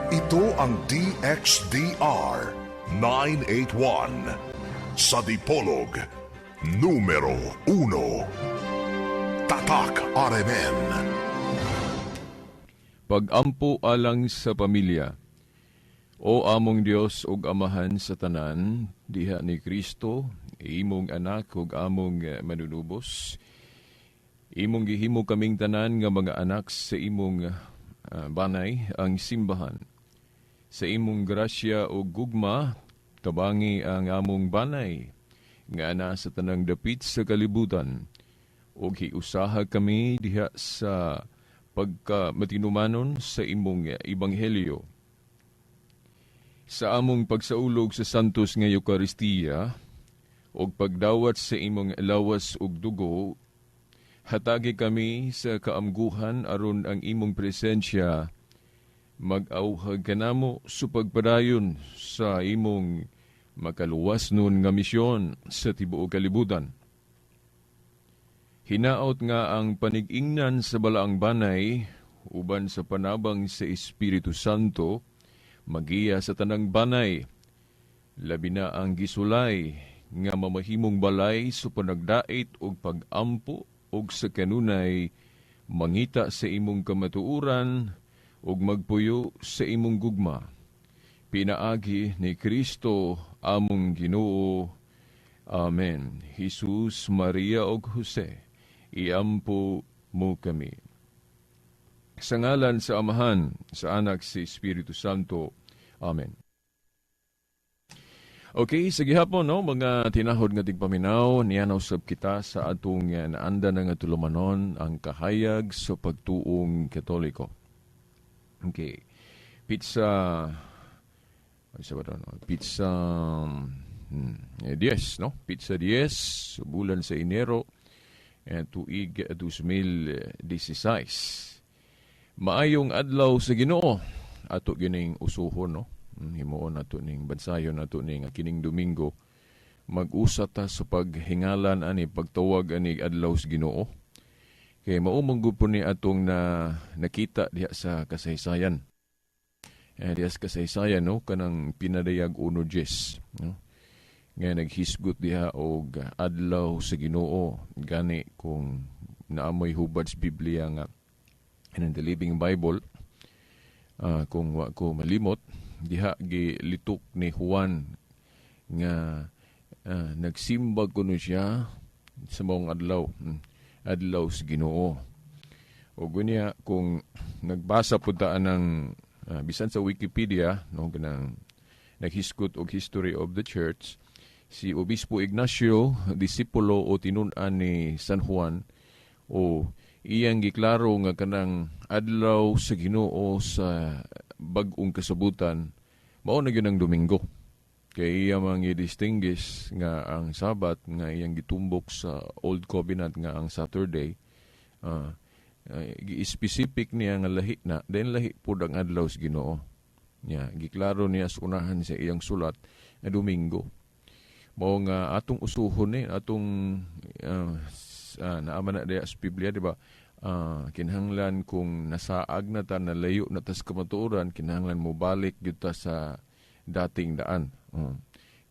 Ito ang DXDR 981 sa Dipolog, numero 1. Tatak RMN. Pag-ampo alang sa pamilya. O among Dios ug Amahan sa tanan, diha ni Kristo, imong anak ug among manunubos, imong gihimo kaming tanan nga mga anak sa imong banay, ang simbahan. Sa imong grasya ug gugma, tabangi ang among banay nga naa sa tanang dapit sa kalibutan ug hiusaha kami diha sa pagka matinumanon sa imong ebanghelyo. Sa among pagsaulog sa Santos nga Eukaristiya ug pagdawat sa imong lawas ug dugo, hatagi kami sa kaamguhan aron ang imong presensya mag-awhag kanamo sa pagpadayon sa imong makaluwas nun nga misyon sa tibuok kalibutan. Hinaot nga ang panig-ingnan sa balaang banay uban sa panabang sa Espiritu Santo magiya sa tanang banay, labi na ang gisulay nga mamahimong balay sa panagdait ug pag-ampo ug sa kanunay mangita sa imong kamatuoran ug magpuyo sa imong gugma. Pinaagi ni Kristo among Ginoo. Amen. Jesus, Maria ug Jose, iampo mo kami. Sa ngalan sa Amahan, sa Anak, sa Espiritu Santo. Amen. Okay, sa gihapon, no, mga tinahod nga tigpaminaw, niana usab kita sa atong naanda na nga tulumanon, ang kahayag sa pagtuong Katoliko. Okay. Petsa ano ba no? Petsa 10, no? Petsa 10, bulan sa Enero, tuig 2016. Maayong adlaw sa Ginoo. Ato gining usuhon, no? Himuon nato ning bansayon nato ning kining Domingo. Mag-usa ta sa paghingalan ani, pagtawag ani adlaw sa Ginoo. Kay mao man gud po ni atong na nakita diha sa kasaysayan. Diha sa kasaysayan, no, kanang pinadayag 1:10, no? Nga naghisgot diha og adlaw sa Ginoo. Gani kung naamoy hubad sa Biblia nga in the Living Bible, kung wa ko malimot, diha gilitok ni Juan nga nagsimbag kuno siya sa maong adlaw, adlaw sa Ginoo. O gunya kung nagbasa pud ta ng bisan sa Wikipedia, no, kanang naghisgot og history of the church, si Obispo Ignacio, disipulo o tinun-an ni San Juan, o iyang giklaro nga kanang adlaw sa Ginoo sa bag-ong kasabutan mao na gyud ang Domingo. Kay iya man i-distinguish nga ang Sabat nga iyang gitumbok sa Old Covenant nga ang Saturday, gi-specific niya nga lahi na, then lahi pud ang adlaw sa Ginoo. Nya giklaro niya sa unahan sa iyang sulat nga Domingo. Mao nga atong usuhon ni atong naa man na diha sa Biblia, di ba? Kinahanglan kung nasaag na ta, nalayo na ta sa kamatuoran, kinahanglan mo balik gyud ta sa dating daan.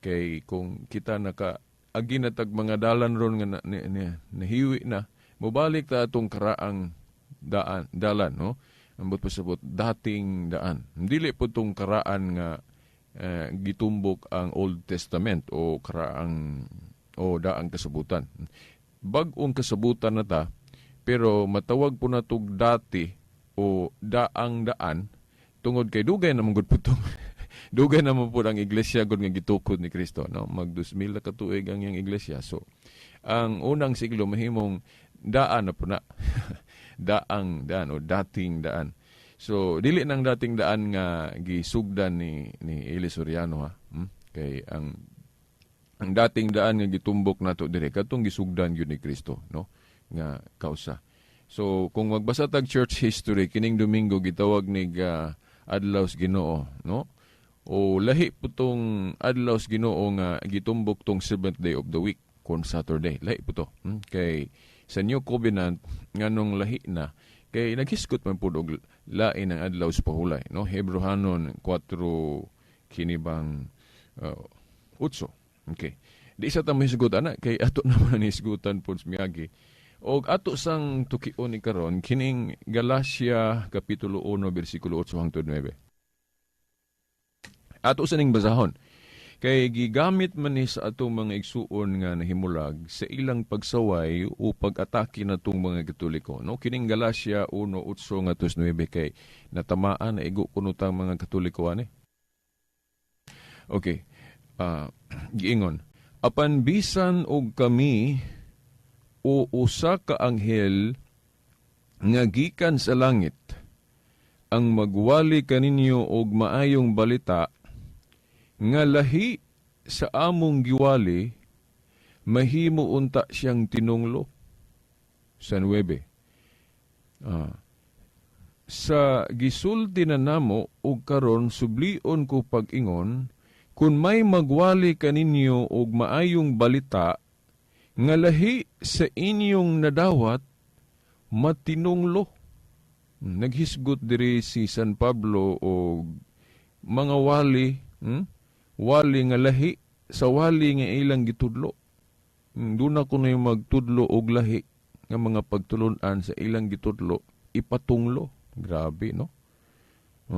Kay kung kita naka agi na tag mga dalan ron nga na, ni, nahiwi na, mobalik ta atong karaang daan, dalan, no? Ambot pasabot dating daan. Dili po tong karaan nga gitumbok ang Old Testament o karaang o daang kasabutan. Bag-ong kasabutan na ta, pero matawag po na tog dati o daang daan tungod kay dugay naman gud po tong dugay naman po ang iglesia gud nga gitukod ni Kristo, no? Mag 2000 na katuig ang iyang iglesia, so ang unang siglo mahimong daan na po na daang daan o dating daan. So dili nang dating daan nga gisugdan ni Eli Soriano, ha? Kay ang dating daan nga gitumbok nato dire katong gisugdan gyud ni Kristo, no, nga kausa. So kung magbasa tag church history, kining Domingo gitawag ni adlaw sa Ginoo, no? O lahi po tong adlaw sa Ginoo nga gitumbok tong seventh day of the week kon Saturday. Lahi po to. Kay sa New Covenant, nganong lahi na Kay naghisgot man pud og lain ang adlaw sa pahulay, no? Hebreohanon 4 kini bang 8. Okay. Di sa ta mahisgot ana kay ato naman hisgutan pud sa miagi. Og ato sang tukion ni karon kining Galacia kapitulo 1 bersikulo 8 hangtod 9. Ato sa ning basahon. Kay gigamit man ni sa atong mga igsuon nga nahimulag sa ilang pagsaway o pag-atake natong mga Katoliko. No, kining Galacia 1:8 ngadto 9 kay natamaan na igo kuno tang mga Katoliko ani. Okay. Giingon, apan bisan og kami o usa ka anghel nga gikan sa langit ang magwali kaninyo og maayong balita nga lahi sa among giwali, mahimo unta siyang tinunglo. Sa 9. Sa gisulti na namo og karon sublion ko pag-ingon, kung may magwali kaninyo og maayong balita nga lahi sa inyong nadawat, matinunglo. Naghisgot diri si San Pablo og mga wali, Wali nga lahi sa wali nga ilang gitudlo. Doon ako na yung magtudlo og lahi nga mga pagtulunan sa ilang gitudlo, ipatunglo. Grabe, no?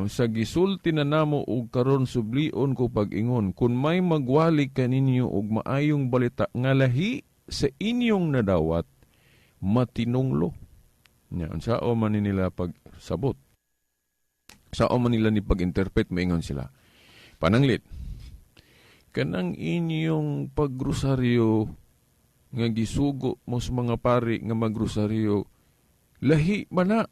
Sa gisulti na namo og karon sublion ko pag-ingon, kung may magwali kaninyo og maayong balita nga lahi sa inyong nadawat, matinunglo. Nya, unsao man ni nila pagsabot? Sao man nila ni pag-interpret, maingon sila. Pananglit, kanang inyong pagrosaryo nga gisugo mo sa mga pari nga magrosaryo, lahi man na.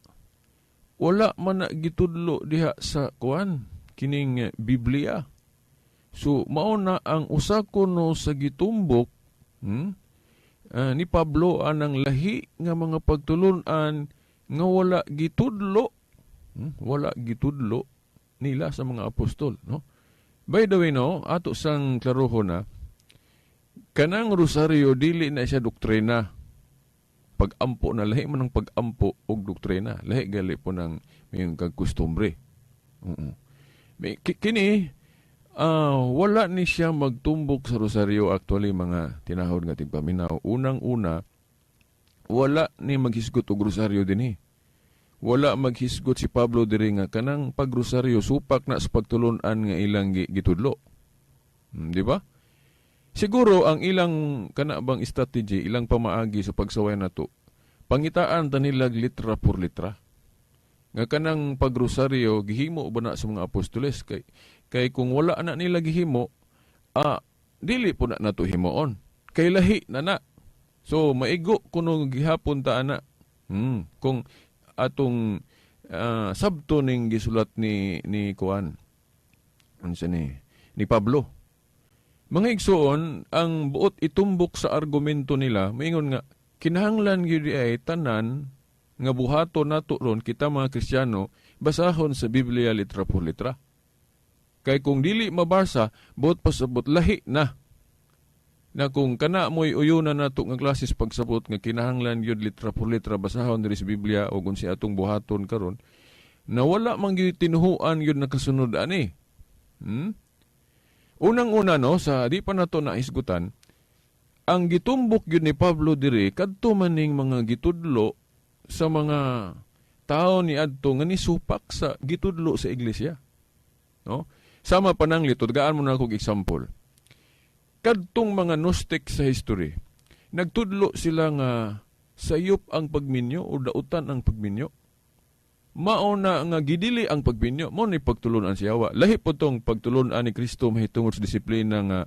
Wala man na gitudlo diha sa kuan kining Biblia. So mao na ang usa kuno sa gitumbok ni Pablo anang lahi nga mga pagtulun-an nga wala gitudlo, wala gitudlo nila sa mga apostol, no? By the way, no, ato sang klarohon na kanang rosaryo dili na siya doktrina. Pag-ampo na lahi man ang pag-ampo og doktrina. Lahi gali po ng may kag kustumbre. Oo. May, kini wala ni siya magtumbok sa rosaryo actually, mga tinahod nga tigpaminaw. Unang-una, wala ni maghisgot og rosaryo dinhi. Wala maghisgot si Pablo diri nga kanang pagrosaryo supak na sa pagtulun-an nga ilang gitudlo. Di ba? Siguro ang ilang kana bang strategy, ilang pamaagi sa pagsaway nato, pangitaan ta nila litra por litra. Nga kanang pagrosaryo gihimo ba na sa mga apostoles, kay kung wala na nila gihimo, dili po na nato himuon. Kay lahi na na. So maigo kuno gihapon ta ana. Kung atong sabto ning gisulat ni kuan, unsa ni Pablo. Mga igsuon, ang buot itumbok sa argumento nila, maingon nga kinahanglan gyud ay tanan nga buhaton nato ron kita mga Kristiyano basahon sa Biblia litra por litra. Kay kung dili mabasa, buot pasabot lahi na. Na kung kana mo'y uyunan nato nga klases pagsabot nga kinahanglan gyud litra por litra basahon diri sa Biblia o kung si atong buhaton karon, na wala man gyud tinuhuan gyud nakasunod ani. Unang-una, no, sa di pa nato nahisgutan, ang gitumbok gyud ni Pablo diri kadto maning mga gitudlo sa mga tao ni adto nga nisupak sa gitudlo sa iglesia. No? Sama pananglit, tagaan mo na akong example. Kadtong mga Gnostic sa history, nagtudlo sila nga sayop ang pagminyo o dautan ang pagminyo. Mao na nga gidili ang pagminyo, mao ni pagtulunan si Yawa. Lahi po tong pagtulunan ni Kristo mahitungod sa disiplina nga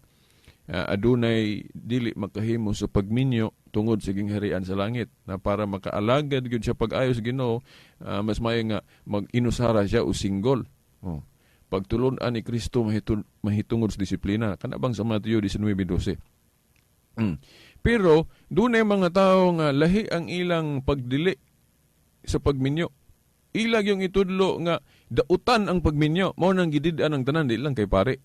adunay dili makahimo sa pagminyo tungod sa gingharian sa langit, na para makaalagad gyud siya pag-ayo sa Ginoo, mas maayo nga mag-inusara siya o single. Oh. Pagtulunan ni Kristo mahitungod sa disiplina kana bang sa Mateo 19:12. Pero dunay mga tao nga lahi ang ilang pagdili sa pagminyo. Ilag yung itudlo nga dautan ang pagminyo, mao nang gidid-an ang tanan, di lang kay pare.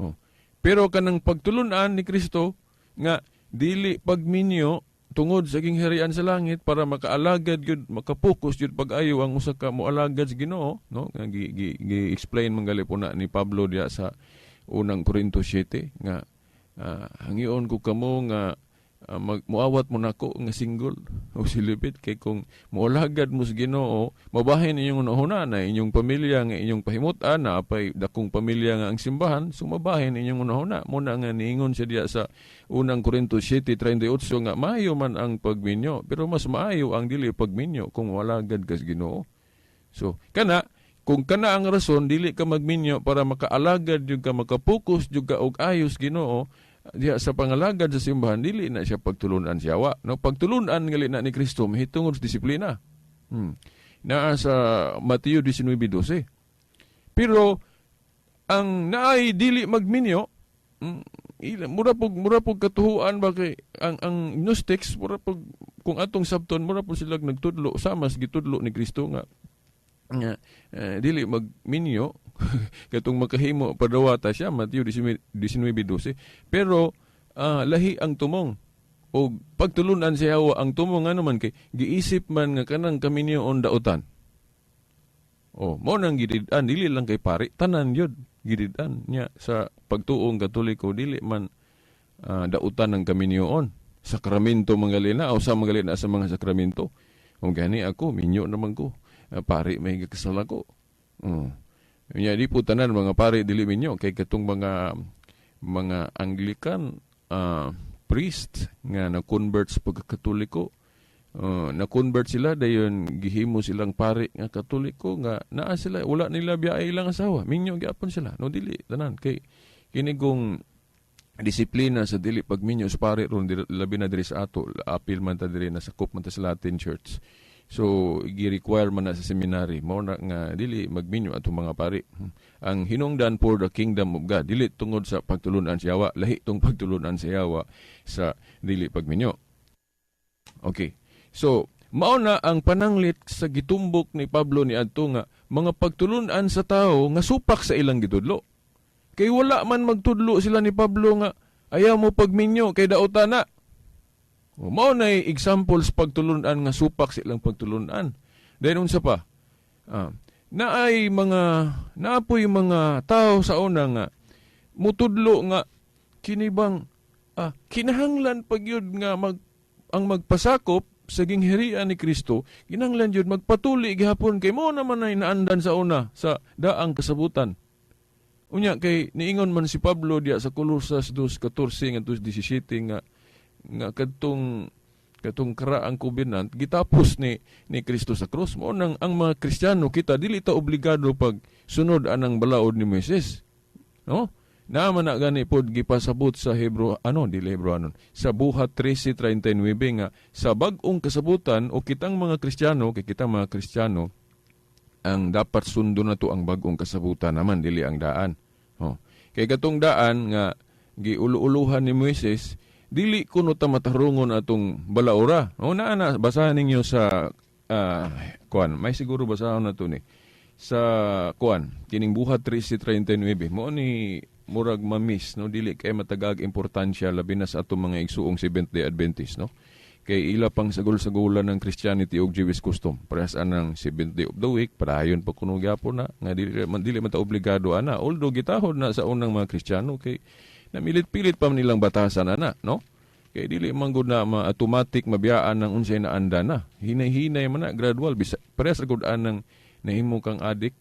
Oh. Pero kanang pagtulunan ni Kristo nga dili pagminyo Tungod sa gingharian sa langit, para makaalagad gyud, makapokus gyud pag-ayo ang usa ka moalagad sa Ginoo, no? Nga gi explain man gali po na ni Pablo diya sa Unang Korinto 7 nga hangyoon ko kamo nga muawat mo nako nga single o silibit, kay kung moalagad mo sa Ginoo, mabahin inyong hunahuna na inyong pamilya nga inyong pahimutan na apay dakong pamilya nga ang simbahan, so mabahin inyong hunahuna mo na. Nga niingon siya diya sa Unang Korinto 7:38 nga maayo man ang pagminyo, pero mas maayo ang dili pagminyo kung moalagad ka sa Ginoo. So kana, kung kana ang rason dili ka magminyo para makaalagad jud ka, makapokus jud ka og ayos Ginoo diha sa pangalagad sa simbahan, dili na siya pagtulunan siya wa, no? Pagtulunan ngali na ni Kristo mahitungod sa disiplina. Naa sa Mateo 19:12. Pero ang naay dili magminyo, mura pog katuhuan ba, kay ang Gnostics, mura pog, kung atong sabton, mura pog sila nagtudlo sama sa gitudlo ni Kristo nga dili magminyo katong makahimo padawata siya, Mateo 19:12. Pero lahi ang tumong o pagtulunan siya hawa. Ang tumong ano man, kay giisip man nga kanang kaminyoon dautan. Oh, mo nang gidid-an, dili lang kay pari, tanan yun gidid-an niya. Sa pagtuong Katoliko, dili man dautan ng kaminyoon. Sakramento mangalina o sa mangalina sa mga sakramento. Kung gani ako, minyo naman ko, pari may kasal ako. Oh. Nya di po tanan mga pari dili minyo, kay katong mga Anglican priest nga na-convert sa pagkakatoliko, na-convert sila, dayon gihimo silang pari nga Katoliko, nga naa sila, wala nila biyahe ilang asawa, minyo gyapon sila, no? Dili tanan, kay kini kong disiplina sa dili pagminyo sa pari ron, labi na diri sa ato, apil man ta diri, nasakop man ta sa Latin Church. So gi-require man na sa seminary mao na nga dili magminyo atong mga pari. Ang hinungdan, for the kingdom of God, dili tungod sa pagtulunan sa yawa. Lahi tong pagtulunan sa yawa sa dili pagminyo. Okay, so mao na ang pananglit sa gitumbok ni Pablo ni adto nga mga pagtulunan sa tao nga supak sa ilang gitudlo, kay wala man magtudlo sila ni Pablo nga ayaw mo pagminyo kay dauta na. O, mao na examples pagtulunan nga supak sa ilang pagtulunan. Then unsa pa? Naay mga naapoy mga tao sa una nga mutudlo nga kini bang kinahanglan pag yun nga ang magpasakop sa gingharian ni Kristo, kinahanglan yun magpatuli gihapon, kay mo naman ay naandan sa una sa daang kasabutan. Unya kay niingon man si Pablo diya sa Colosas 2:14 ngadto 17 nga nga kadtong katong karaang covenant gitapos ni Kristo sa krus. Mo nang ang mga Kristiyano kita, dili ta obligado pag sunod anang balaod ni Moises, no? Naa man na gani pod gipasabot sa Hebro, ano, dili Hebro anon, sa Buhat 13:39 nga sa bag-ong kasabutan o kitang mga Kristiyano, kay kitang mga Kristiyano ang dapat sundon nato ang bag-ong kasabutan naman, dili ang daan. Oh. Kay katong daan nga giulo-uluhan ni Moises, dili kuno ta matarungon atong balaora. O naa na, basahan ninyo sa kuan, may siguro basahon na to ni sa kuan, kining Buhat 13:39. Mo ni murag mamis, no? Dili kay matagag importansya, labi na sa atong mga igsuong Seventh Day Adventist, no? Kay ila pang sagol-sagulan ng Christianity ug Jewish custom. Parehas anang seventh day of the week, padayon pa kuno gyapon na nga dili man ta obligado ana. Although gitahod na sa unang mga Kristiyano, kay namilit-pilit pa man nilang batasan ana, no? Kay dili man gud na ma-automatic mabiyaan ng unsay naanda na. Hinay-hinay man na, gradual, bisa parehas ra gud anang nahimo kang adik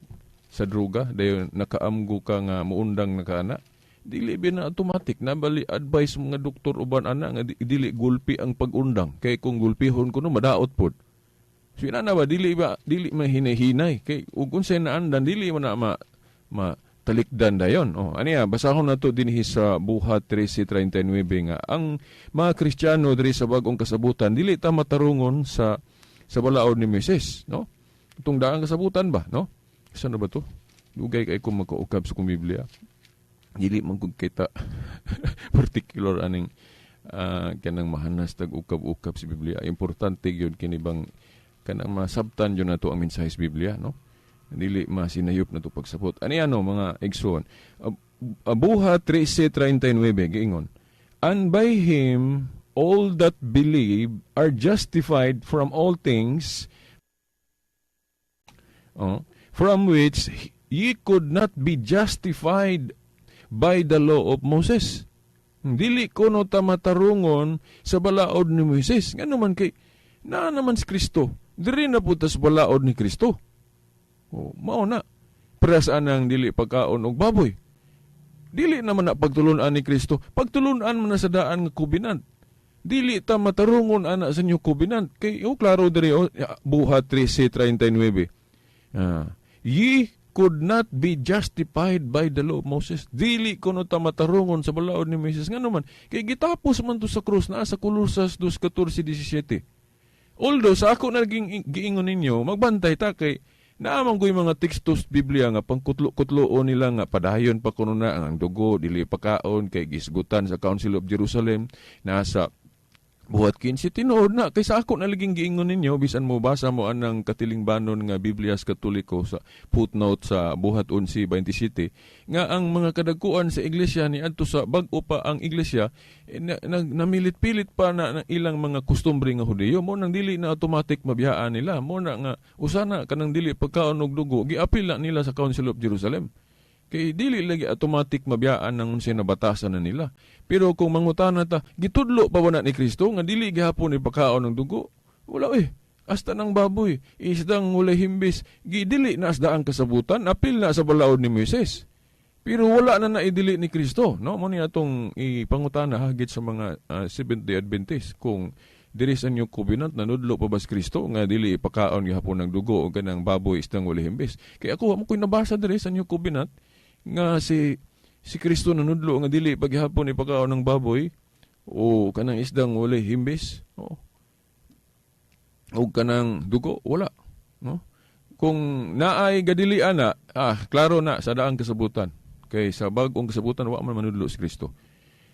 sa droga, dayon nakaamgo ka nga muundang na ka ana, dili ba na automatic nabali advice mga doktor uban ana nga dili gulpi ang pag-undang, kay kung gulpihon kuno madaot pod. So ina na ba, dili ba, dili man hinay-hinay, kay ug unsay naandan, dili man na ma talikdan dayon. Oh, aniya, basahon nato dinhi sa Buhat 13:39 nga ang mga Kristiyano diri sa bag-ong kasabutan, dili ta matarungon sa balaod ni Moises, no? Itong daang kasabutan ba, no? Saan na ba to? Dugay kay ko makaukab sa kong Biblia. Dili man kog kita particular aning kanang mahanas tag ukab-ukab sa Biblia. Importante gyud kini bang kanang masabtan gyud nato ang mensahe sa Biblia, no? Dili masinayop na to pagsabot. Ani ano mga igsoon? Buhat 13:39 giingon, "And by him All that believe are justified from all things, oh, from which ye could not be justified by the law of Moses. Dili kuno ta matarungon sa balaod ni Moises. Ngano man kay naa naman si Kristo. Diri na pud ta sa balaod ni Kristo. Oh, mao na. Parehas anang dili pagkaon og baboy. Dili naman na pagtulunan ni Kristo. Pagtulunan man na sa daan nga covenant. Dili ta matarungon ana sa New Covenant. Kay oh, klaro diri oh, Buhat 13:39. Ye could not be justified by the law of Moses. Dili kuno ta matarungon sa balaod ni Moises. Ngano man kay gitapos man to sa krus, naa sa Kolosas 2:14-17. Although sa ako naging giingon ninyo, magbantay ta kay naa man ko'y mga tekstos Biblia nga pangkutlo-kutloon nila nga padayon pa kuno na ang dugo dili pakaon kay gisgutan sa Council of Jerusalem, nasa Buhat 15. Tinuod na kay sa ako naliging giingon ninyo, bisan mo basa mo anang katilingbanon nga Biblia sa Katoliko sa footnote sa Buhat 11:27 nga ang mga kadagkuan sa iglesia ni adto sa bag-o pa ang iglesia eh, namilit-pilit pa na ng ilang mga kustumbre nga Hudiyo, mo nang dili na automatic mabiyaan nila. Mo na nga usana kanang dili pagkaon og dugo, giapil na nila sa Council of Jerusalem kay dili lagi automatic mabiyaan ng unsay nabatasan na nila. Pero kung mangutana ta, gitudlo pa ba na ni Kristo nga dili gihapon ipakaon ng dugo? Wala eh. Hasta ng baboy, isdang walay himbis, gidili na asda ang kasabutan, apil na sa balaod ni Moises. Pero wala na naidili ni Kristo, no? Mo ni atong ipangutana hagit sa mga Seventh-day Adventist kung diri sa New Covenant nanudlo pa ba si Kristo nga dili ipakaon gihapon ng dugo o kanang baboy, isdang walay himbis. Kay ako mo ko'y nabasa diri sa New Covenant nga si Kristo nanudlo nga dili paghapon ipakaon ng baboy o kanang isdang walay himbis. O o kanang dugo, wala, no? Kung naay gadili ana, klaro na sa daang kasabutan, kay sa bag-ong kasabutan wa man manudlo si Kristo.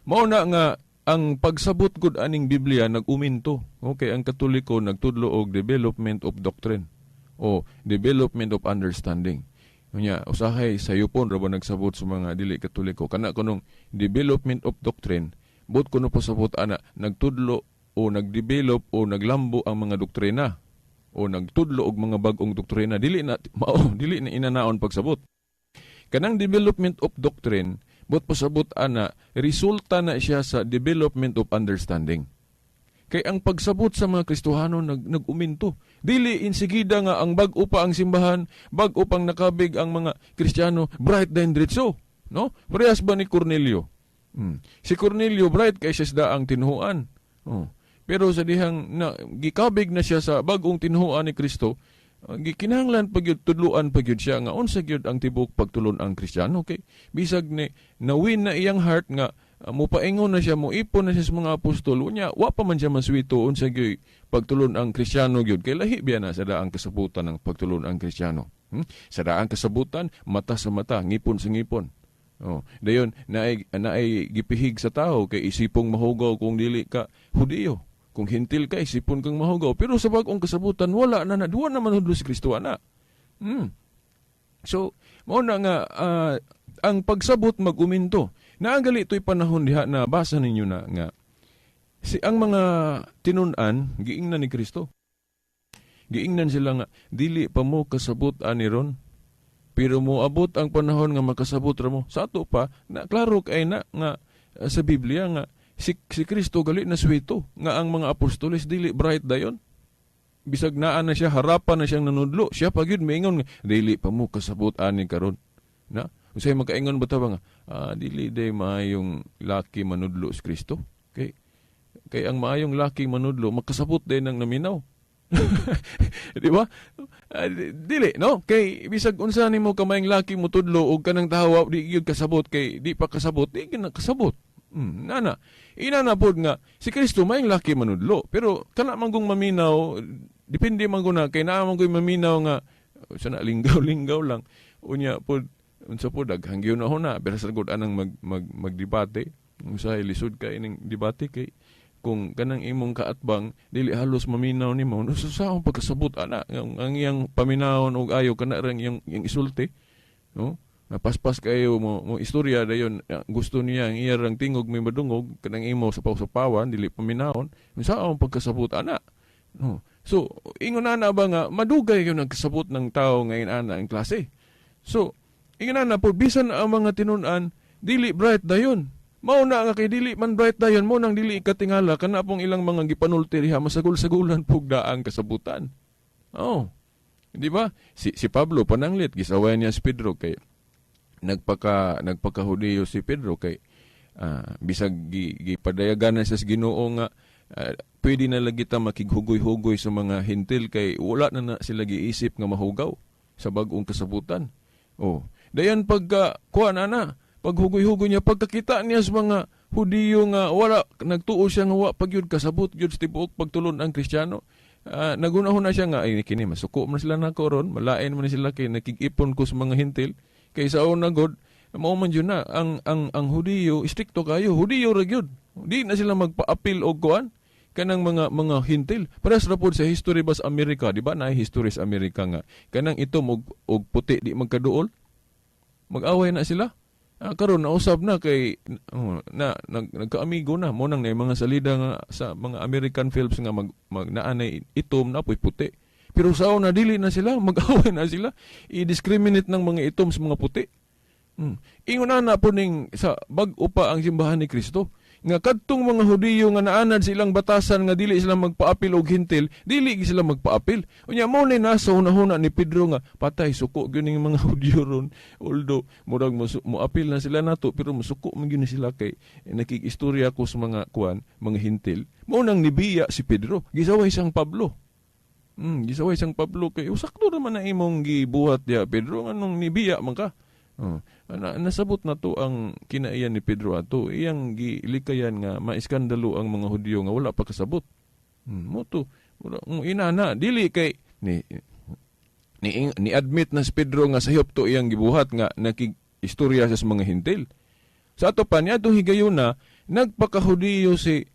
Mao na nga ang pagsabot gud aning Biblia nag-uminto. Okay, ang Katoliko nagtudlo og development of doctrine o development of understanding. Unya, usahay sayupon ra ba nagsabot sa mga dili Katoliko kana kunong development of doctrine, but kuno pasabot ana nagtudlo o nagdevelop o naglambo ang mga doktrina o nagtudlo og mga bag-ong doktrina. Dili na mao, dili na inanaon pagsabot kanang development of doctrine. But pasabot ana resulta na siya sa development of understanding, kay ang pagsabot sa mga Kristohano nag-uminto. Dili insigida nga ang bag-o pa ang simbahan, bag-o pang nakabig ang mga Kristiyano, bright din diretso, no? Parehas ba ni Cornelio? Si Cornelio, bright kay siya sa daang tinuhuan. Oh. Pero sa dihang na, gikabig na siya sa bag-ong tinuhuan ni Kristo, gikinahanglan pag gyud tudluan pa gyud siya nga unsa gyud ang tibok pagtulon ang Kristiyano, kay bisag ni nawin na iyang heart nga mupaingon na siya, moipon na siya sa mga apostol, unya wa pa man siya maswito unsa gyud pagtulon ang Kristiyano gyud, kay lahi biya na sa daang kasabutan ng pagtulon ang Kristiyano. Sa daang kasabutan, mata sa mata, ngipon sa ngipon. Oh, dayon naay gipihig sa tao kay isipong mahugaw kung dili ka Hudiyo. Kung Hentil ka, isipon kang mahugaw. Pero sa bag-ong kasabutan, wala na na. Duwa naman hudlo si Kristo ana. So, mao na nga ang pagsabot mag-uminto. Naagali ito'y panahon diha na basa ninyo na nga si ang mga tinun-an giingnan ni Kristo. Giingnan sila nga dili pa mo kasabot ani ron. Pero moabot ang panahon nga makasabot ra mo. Sa ato pa na klaro kay na nga sa Biblia nga si Kristo gali na swito nga ang mga apostoles dili bright dayon. Bisag naa na siya, harapan na siyang nanudlo, siya pa gyud maingon nga dili pa mo kasabot ani karon. Na unsay makaingon ba ta ba nga dili day maayong laki manudlo si Kristo? Kay ang maayong laki manudlo makasabot day ng naminaw. Di ba? Dili, no? Kay bisag unsa nimo kamayng laki mo tudlo og kanang tawo di gyud kasabot, kay di pa kasabot, di gyud na kasabot. Nana. Inana pod nga si Kristo maayong laki manudlo, pero kana man kung maminaw, depende man ko na, kay naa man ko'y maminaw nga sana linggaw-linggaw lang. Unya pod unsa pod daghang gyud na na pero sa gud anang mag, mag magdebate, usahay lisod kay ning debate kay kung kanang imong kaatbang dili halos maminaw nimo, no, sa akong pagkasabot ana ang iyang paminawon og ayo kana rang iyang isulti, no? Napaspas kayo mo, mo istorya dayon, gusto niya ang iya rang tingog may madungog kanang imo sa pausapawan dili paminahon unsa ang pagkasabot ana. No. So ingon ana ba nga madugay gyud nagkasabot ng tao ngayon ana ang klase. So ingon ana po, bisan ang mga tinun-an dili bright dayon. Mao na nga kay dili man bright dayon, mo nang dili ikatingala kana pong ilang mga gipanulti diha, masagol-sagulan pug daang kasabutan. Oh. Di ba? Si Pablo pananglit gisaway niya si Pedro kay nagpakahudiyo si Pedro kay bisag gipadayagan na siya sa Ginoo nga pwede na lagi ta makighugoy-hugoy sa mga Hentil kay wala na na sila giisip nga mahugaw sa bag-ong kasabutan. Oh, dayan pagka kuan ana, paghugoy-hugoy niya, pagkakita niya sa mga Hudiyo nga wala nagtuo siya nga wa pagyud kasabot gyud sa tibuok pagtulon ang Kristiyano. Nagunahon na siya nga ay kini masuko man sila nako ron, malain man sila kay nakig-ipon ko sa mga Hentil. Kay sa una god, mao man jud na ang Hudiyo istrikto kayo, Hudiyo ra gyud. Di na sila magpa-apil og kuan kanang mga Hentil. Parehas ra pod sa history ba sa Amerika, di ba? Naay history sa Amerika nga kanang itom og puti di magkaduol. Mag-away na sila. Karon nausab na kay oh, na nagkaamigo na mo nang mga salida nga sa mga American films nga mag naanay itom na poy puti. Pero sa una dili na sila, mag-away na sila. I-discriminate ng mga itom sa mga puti. Ingon na po ning sa bag-o pa ang simbahan ni Kristo nga kadtong mga Hudiyo nga naanad silang batasan nga dili sila magpaapil og Hentil, dili gi sila magpaapil. Unya mo ni nasa hunahuna ni Pedro nga patay suko gyud ning mga Hudiyo ron. Although murag moapil na sila nato pero musuko man gyud ni sila kay nakig-istorya ko sa mga kuan, mga Hentil. Mao nang nibiya si Pedro. Gisaway siyang Pablo. Gisaway siyang Pablo kay usakto naman na imong gibuhat diya, Pedro, nganong nibiya man ka. Oh, nasabot na to ang kinaiyan ni Pedro ato. Iyang gilikayan nga maiskandalo ang mga Hudyo nga wala pa kasabot. Mo to. Mura, inana dili kay ni admit na si Pedro nga sayop to iyang gibuhat nga nakig-istorya siya sa mga Hentil. Sa ato pa niya higayuna nagpakahudiyo si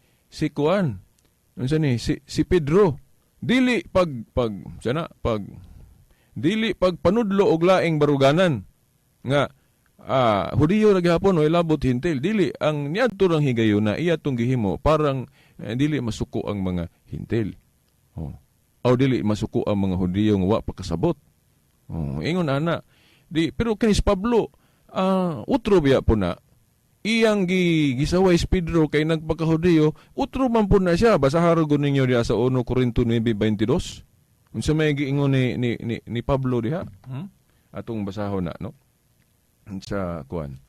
kuan. Unsa ni si Pedro dili pag pag sana pag dili pag panudlo og laing baruganan nga Hudiyo ra gihapon o labot Hentil, dili ang niadto rang higayuna iya tong gihimo parang dili masuko ang mga Hentil, oh, aw dili masuko ang mga Hudiyo nga wa pa kasabot. Oh, ingon ana di, pero kini si Pablo utro biya po na iyang gisaway si Pedro kay nagpakahudiyo, utro man po na siya. Basahan gud ninyo diha sa 1 Corinto 9:22 unsa may giingon ni Pablo diha. Atong basahon na, no, sa kuan,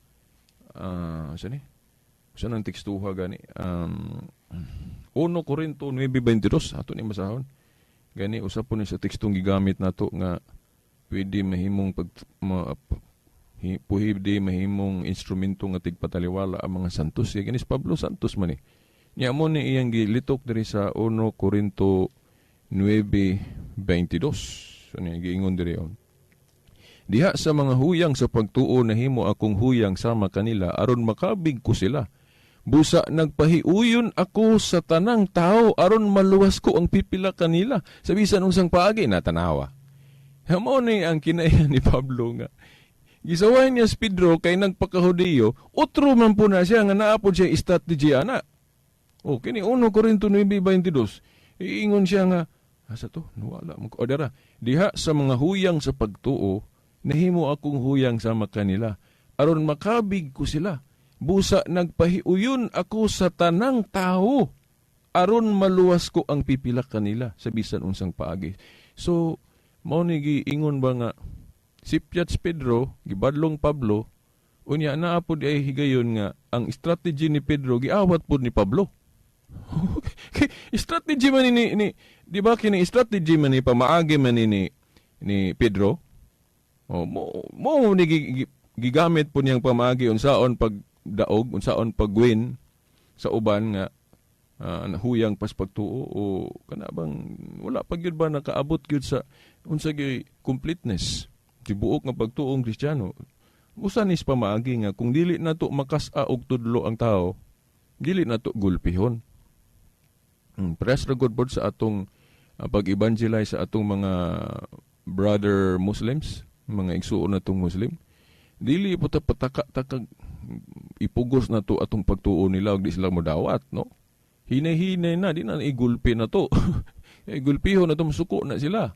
sa ni sa nang tekstuha gani, 1 Corinto 9:22, ato ni basahon gani. Usa po ni sa tekstong gigamit nato nga pwede mahimong pag ma, hi, pwede mahimong instrumento nga tigpataliwala ang mga santos. Kay kini si Pablo santos man ni. Nya mo ni iyang gilitok diri sa 1 Corinto 9:22. Ano yung giingon diri on? "Diha sa mga huyang sa pagtuo nahimo akong huyang sama kanila aron makabig ko sila. Busa nagpahiuyon ako sa tanang tao aron maluwas ko ang pipila kanila sa bisan unsang paagi." Natanawa. Mao ni ang kinaiyan ni Pablo nga gisaway niya si Pedro kay nagpakahudiyo, utro man po na siya nga naapod siya strategy ana. O kini 1 Corinto 9:22. Iingon siya nga asa to? Nawala mo ko. O dara, "Diha sa mga huyang sa pagtuo nahimo akong huyang sama kanila aron makabig ko sila. Busa nagpahiuyon ako sa tanang tao aron maluwas ko ang pipila kanila sa bisan unsang paagi." So mao ni giingon ba nga sipyat si Pedro, gibadlong Pablo, unya naa pod ay higayon nga ang strategy ni Pedro giawat pod ni Pablo. Kay strategy man ni, di ba, kini strategy man ni, pamaagi man ni Pedro. O mo ni gigamit po niyang pamaagi unsaon pag daog, unsaon pagwin sa uban nga huyang pas pagtuo o kana bang wala pa gyud ba nakaabot gyud sa unsa gyud completeness tibuok nga pagtuong Kristiyano. Usa ni sa pamaagi nga kung dili nato makas-a og tudlo ang tao, dili nato gulpihon. Press ra gud pod sa atong pag-evangelize sa atong mga brother Muslims, mga igsuon natong Muslim. Dili po ta pataka takag ipugos na to atong pagtuo nila og di sila modawat, no? Hinay-hinay na, di na igulpi na to. Igulpiho na to, musuko na sila.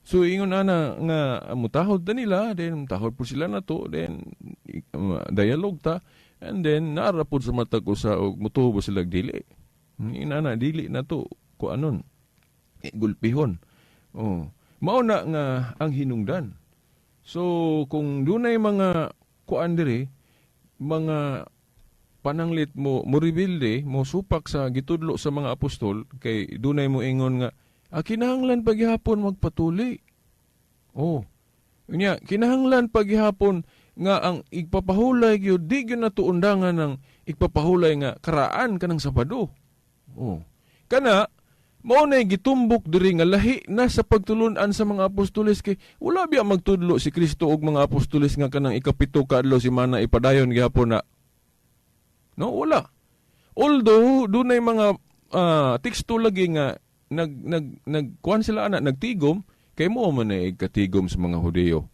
So ingon ana nga mutahod ta nila, then mutahod po sila na to, then dialogue ta, and then naara pod sa matag usa og mutuo ba sila dili. Inana dili na to kuanon. Gulpihon. Oh. Mao na nga ang hinungdan. So kung dunay mga kuan diri, mga pananglit mo mo rebelde, mo supak sa gitudlo sa mga apostol, kay dunay mo ingon nga kinahanglan paghihapon magpatuli. Oh. Unya, kinahanglan paghihapon nga ang igpapahulay gyud di gyud nato undangan ng igpapahulay nga karaan kanang Sabado. Oh. Kana mao na gitumbok diri nga lahi na sa pagtulun-an sa mga apostoles, kay wala biya magtudlo si Kristo og mga apostoles nga kanang 7 ka adlaw semana ipadayon gihapon na. No, wala. Although dunay mga teksto lagi nga nag nag nagkuan sila ana, nagtigom, kay mo man na katigom sa mga Hudiyo.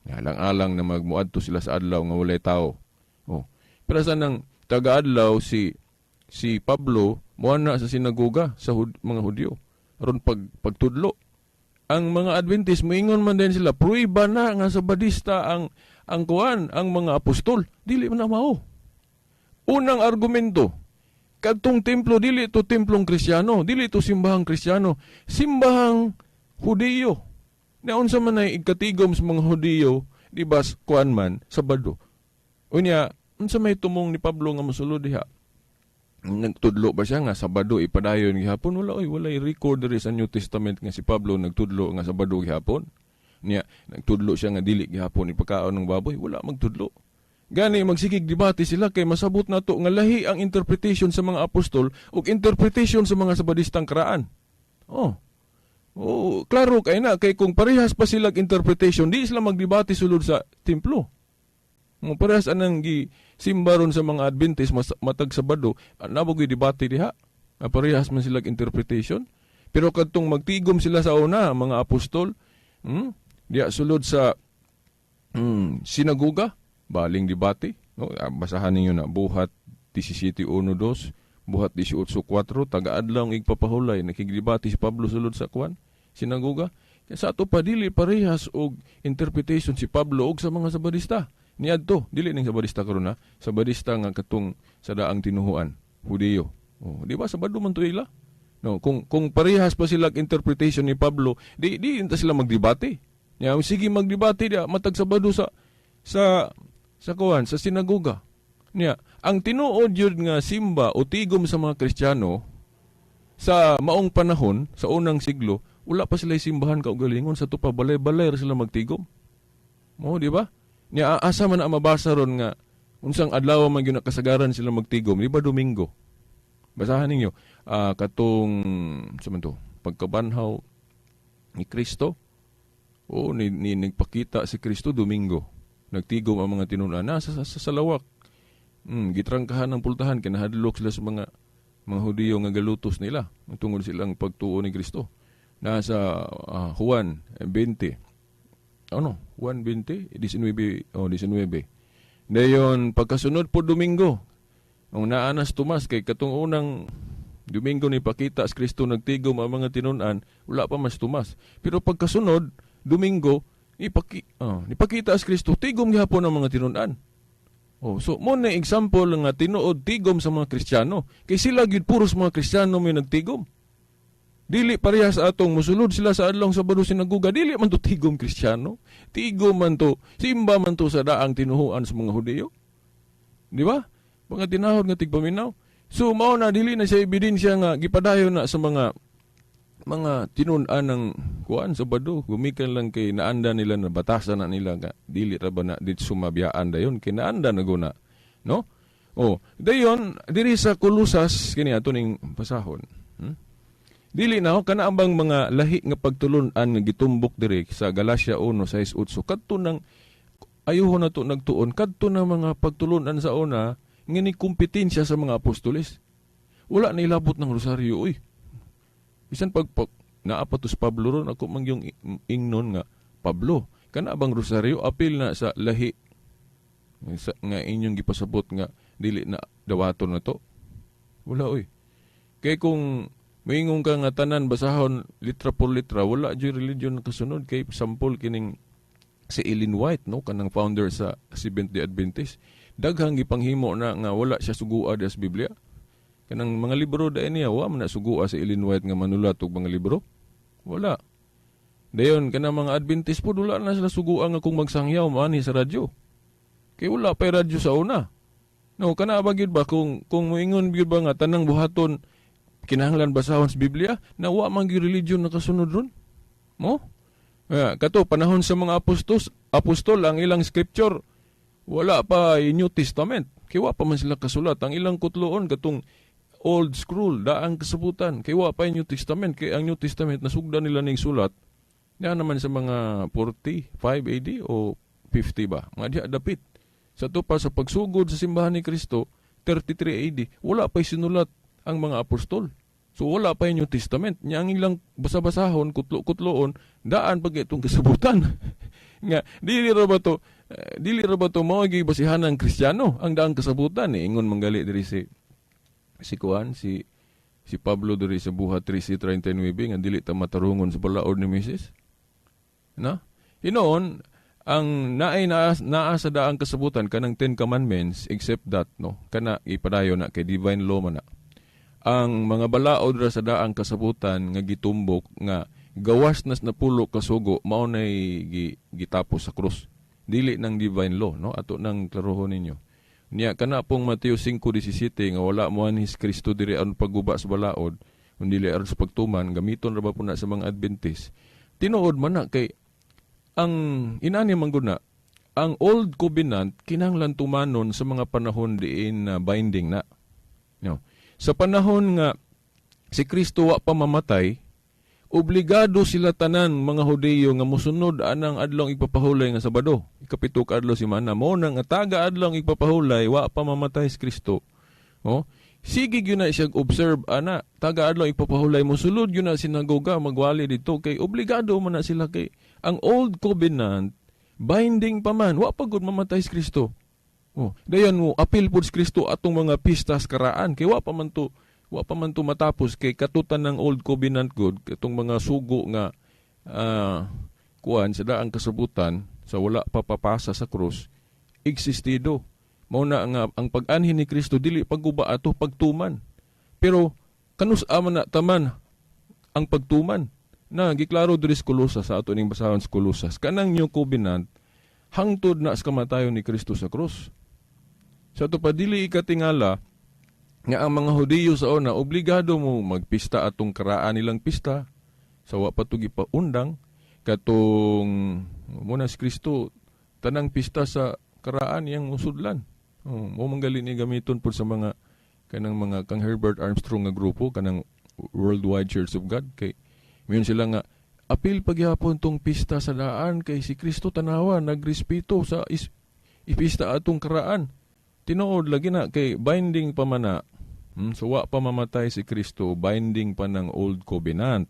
Alang-alang na magmuadto sila sa adlaw nga walay tao. Oh. Pero sa nang taga-adlaw si Pablo moana sa sinagoga sa mga Hudyo aron pagtudlo. Ang mga Adventist moingon man din sila, pruiba na nga Sabadista ang kuan, ang mga apostol, dili man na mao. Unang argumento, kadtong templo dili to templong Kristiyano, dili to simbahang Kristiyano, simbahang Hudiyo. Na unsa man ay ikatigom sa mga Hudiyo, di ba, kuan man, Sabado. Unya, unsa may tumong ni Pablo nga mosulod diha? Nagtudlo ba siya nga Sabado ipadayon gihapon? Wala oy, walay record diri sa New Testament nga si Pablo nagtudlo nga Sabado gihapon. Niya, nagtudlo siya nga dili gihapon ipakaon ng baboy? Wala magtudlo. Gani magsigig debate sila kay masabot na to nga lahi ang interpretation sa mga apostol ug interpretation sa mga Sabadistang karaan. Oh. Oh, klaro kay na kay kung parehas pa sila interpretation, di sila magdebate sulod sa templo. Mo parehas anang gi simba ron sa mga Adventist matag Sabado, nabogoy debate diha. Parehas man sila interpretation. Pero kadtong magtigom sila sa una, mga apostol, diha sulod sa sinagoga, baling debate, no? Basahan ninyo na Buhat 17:1-2, Buhat 18:4, taga-adlaw ang igpapahulay, nakigdebate si Pablo sulod sa kuan, sinagoga. Kaya sa ato pa dili parehas og interpretation si Pablo og sa mga Sabadista. Niadto, dili ning Sabadista karon ha, Sabadista nga katong sa daang tinuhuan, Hudiyo. Oh, di ba Sabado man to ila? No, kung parehas pa sila interpretation ni Pablo, di di inta sila magdebate. Ya, sige magdebate dia matag Sabado sa kuan, sa sinagoga. Niya, ang tinuod yun nga simba o tigom sa mga Kristiyano sa maong panahon, sa unang siglo, wala pa sila simbahan kaugalingon, sa tupa balay-balay ra sila magtigom. Mo, di ba? Niya, asa man na mabasa ron nga unsang adlaw man gyud kasagaran sila magtigom, di ba Domingo? Basahan ninyo katong sa man to, pagkabanhaw ni Kristo. O ni nagpakita si Kristo Domingo. Nagtigom ang mga tinun-an nasa sa salawak. Gitrangkahan ng pultahan, kinahadlok sila sa mga Hudiyo nga galutos nila tungod silang pagtuo ni Kristo. Nasa Juan 20. Ano? Juan 20, 19, oh 19. Dayon pagkasunod po Domingo, ang naanas Tomas kay katong unang Domingo ni pakita si Kristo nagtigom ang mga tinun-an, wala pa mas Tomas. Pero pagkasunod Domingo, nipakita si Kristo tigom gihapon ang mga tinun-an. Oh, so mo na example nga tinuod tigom sa mga Kristiyano. Kay sila gyud puros mga Kristiyano may nagtigom. Dili parehas atong musulod sila sa adlong Sabado sinagoga, dili man to tigom Kristiyano. Tigom man to, simba man to sa daang tinuhuan sa mga Hudiyo. Di ba? Mga tinahod nga tigpaminaw. So mao na dili na siya ebidensya nga gipadayon na sa mga tinun-an ng kuan Sabado, gumikan lang kay naanda nila na batasan na nila nga dili ra ba na dit sumabiyaan dayon kay naanda na guna, no? Oh, dayon diri sa Kolosas kini ato ning pasahon. Dili na kana ang bang mga lahi nga pagtulun-an nga gitumbok diri sa Galatia 1:6-8, kadto nang ayuhon na to nagtuon kadto na mga pagtulun-an sa una nga ni kompetensya sa mga apostoles. Wala na ilabot ng rosaryo uy. Bisan pag naa pa to si Pablo ron, ako man yung ingnon nga Pablo Kana bang rosaryo apil na sa lahi sa, nga inyong gipasabot nga dili na dawaton na to? Wala oy. Kay kung moingon ka nga tanan basahon litra por litra, wala jud religion kasunod. Kay sample kining si Ellen White, no, kanang founder sa Seventh Day Adventist, daghang gipanghimo na nga wala siya sugua sa Biblia. Kanang mga libro dahil niya, wa man na sugua si Ellen White nga manulat og mga libro. Wala. Dayon kanang mga Adventist po, wala na sila sugua nga kung magsangyaw maani sa radyo. Kay wala pa radyo sa una. No, kana ba gyud ba kung moingon gyud ba nga tanang buhaton kinahanglan basahon sa Biblia, na wa man gyud religion nakasunod ron? Mo? Yeah, kato panahon sa mga apostos, apostol, ang ilang scripture wala pa New Testament. Kay wa pa man sila kasulat. Ang ilang kutloon katong Old Scroll, daang kasabutan. Kay wa pa New Testament. Kay ang New Testament nasugdan nila ning sulat ya naman sa mga 45 AD o 50 ba? Mga diha dapit. Sa to pa sa pagsugod sa simbahan ni Kristo, 33 AD, wala pa sinulat ang mga apostol. So wala pa yung New Testament. Nya ang ilang basa-basahon, kutlo-kutloon, daan pag itong kasabutan. Nga dili ra ba to mao basihan ng Kristiyano ang daang kasabutan eh? Ingon manggali diri si kuan si Pablo diri sa Buhat 13:39 nga dili ta matarungon sa balaod ni Moises. Na? Hinoon, ang naay naa, naa sa daang kasabutan kanang Ten Commandments, except that, no, kana ipadayon na kay divine law man na. Ang mga balaod ra sa daang kasabutan nga gitumbok nga gawas nas napulo kasugo, mao nay gitapos sa krus, dili ng divine law, no? Ato nang klarohon ninyo. Niya kana pong Mateo 5:17 nga wala mo his Kristo diri aron pagguba sa balaod kun dili aron sa pagtuman, gamiton ra ba po na sa mga Adventist? Tinuod man na kay ang inani man gud na ang Old Covenant kinahanglan tumanon sa mga panahon diin na binding na, no? Sa panahon nga si Kristo wa pa mamatay, obligado sila tanan mga Hudiyo nga mosunod anang adlong igpapahulay nga Sabado, ikapito ka adlaw semana. Mo nang taga adlong igpapahulay, wa pa mamatay si Kristo. Oh, sige gyud na siya observe ana taga adlaw igpapahulay, mosulod gyud na sinagoga, magwali dito kay obligado man na sila, kay ang Old Covenant binding pa man, wa pa gud mamatay si Kristo. Oh, dayon mo apil pud si Kristo atong mga pistas karaan kay wa pa man to matapos, kay katutan ng Old Covenant good, katong mga sugo nga kuan sa daang kasabutan sa wala pa papasa sa krus, existido. Mao na nga ang pag-anhin ni Kristo dili pagguba ato, pagtuman. Pero kanus man na taman ang pagtuman? Na giklaro diri sa Kolosas, sa ato ning basahon sa Kolosas, kanang New Covenant hangtod na sa kamatayon ni Kristo sa krus. Sa ato pa dili ikatingala nga ang mga Hudiyo sa una obligado mo magpista atong karaan nilang pista sa wa pa to gipaundang katong muna si Kristo, tanang pista sa karaan iyang musudlan. Oh, mo manggali ni gamiton pud sa mga kanang mga kang Herbert Armstrong nga grupo, kanang Worldwide Church of God, kay mayon sila nga apil pagyapon tong pista sa daan kay si Kristo, tanawa, nagrespeto sa ipista atong karaan. Tinuod lagi na kay binding pa man na. So wa pa mamatay si Kristo, binding pa ng Old Covenant.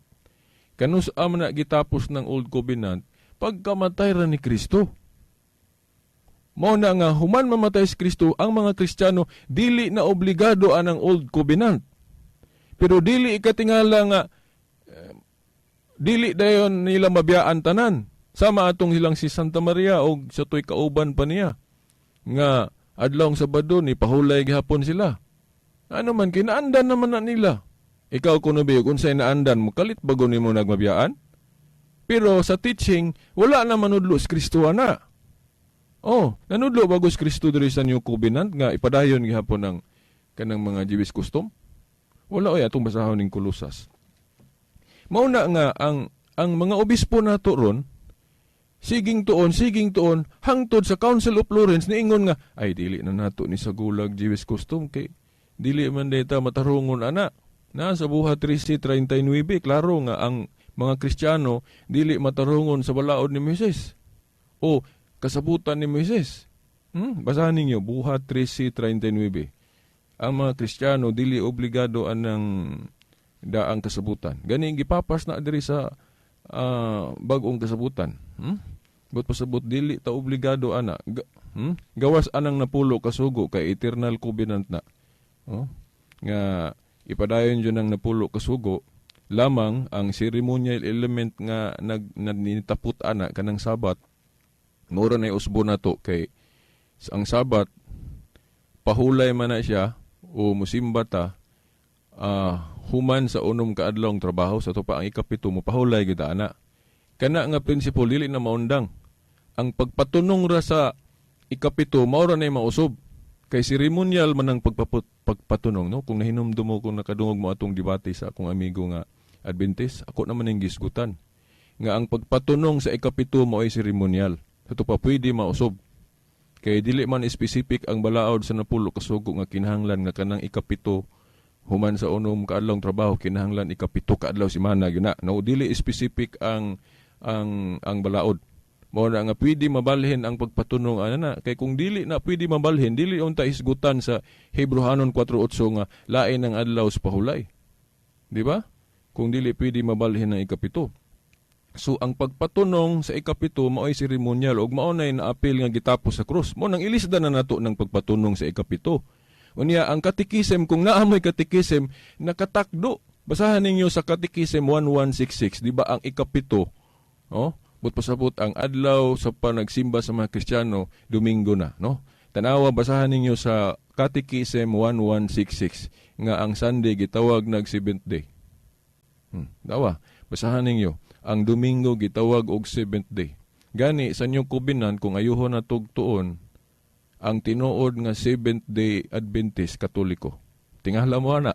Kanus man na gitapos ng Old Covenant? Pagkamatay ra ni Kristo. Mao na nga human mamatay si Kristo, ang mga Kristiyano dili na obligado anang Old Covenant. Pero dili ikatingala nga dili dayon nila mabiyaan tanan. Sama atong silang si Santa Maria og sa toy kauban pa niya nga adlawng Sabado ni pahulay gihapon sila. Ano man kinaandan naman na nila. Ikaw kuno bi, kung unsay naandan mo, kalit bago nimo nagmabiyaan? Pero sa teaching, wala na manudlo si Kristo ana. Oh, nanudlo bago si Kristo diri sa New Covenant nga ipadayon gihapon ng kanang mga Jewish custom? Wala oy. Atong basahon ning Kolosas. Mao na nga ang mga obispo nato ron siging tuon hangtod sa Council of Florence niingon nga ay dili na nato ni sa gulag Jewish custom kay dili man data matarungon ana. Na sa Buhat 13:39, klaro nga ang mga Kristiyano dili matarungon sa balaod ni Moises o kasabutan ni Moises. Basahan ninyo Buhat 13:39. Ang mga Kristiyano dili obligado anang daang kasabutan. Gani gipapas na diri sa bag-ong kasabutan. But pasabot dili ta obligado ana. Gawas anang 10 kasugo kay eternal covenant na. Oh? Nga ipadayon jud ang 10 kasugo lamang ang ceremonial element nga nag nitapot ana kanang Sabat, mura na usbo nato kay ang Sabat pahulay man na siya o musimba ta human sa 6 ka adlawng trabaho. Sa pa ang 7 mo pahulay gid ana. Kana nga prinsipo dili na maundang. Ang pagpatunong ra sa 7 mao ra nay mausog kay ceremonial man ang pagpatunong, no? Kung nahinumdum mo, kung nakadungog mo atong debate sa akong amigo nga Adventist, ako naman ang gisgutan nga ang pagpatunong sa 7 mao ay ceremonial. Sa pa pwede mausog kay dili man specific ang balaod sa 10 kasugo nga kinahanglan nga kanang 7 human sa 6 ka adlawng trabaho kinahanglan 7 ka adlaw semana gyud na. No, dili specific ang balaod. Mao na nga pwede mabalhin ang pagpatunong ana na kay kung dili na pwede mabalhin, dili unta hisgutan sa Hebreohanon 4:8 nga lain ang adlaw sa pahulay. Di ba? Kung dili pwede mabalhin ang 7. So ang pagpatunong sa 7 mao'y seremonyal ug mao nay naapil nga gitapos sa krus. Mo nang ilisda na nato ng pagpatunong sa 7. Unya ang katikisem, kung naa mo'y katikisem nakatakdo. Basahan ninyo sa Katikisem 1166, di ba ang 7? Oh, but pasabot ang adlaw sa panagsimba sa mga Kristiyano, Domingo na, no? Tanawa, basahan ninyo sa Katikisem 1166 nga ang Sunday gitawag nag seventh day. Dawa, basahan ninyo. Ang Domingo gitawag og seventh day. Gani sa New Covenant, kung ayuhon na tugtuon, ang tinuod nga Seventh Day Adventist, Katoliko. Tingala mo ana.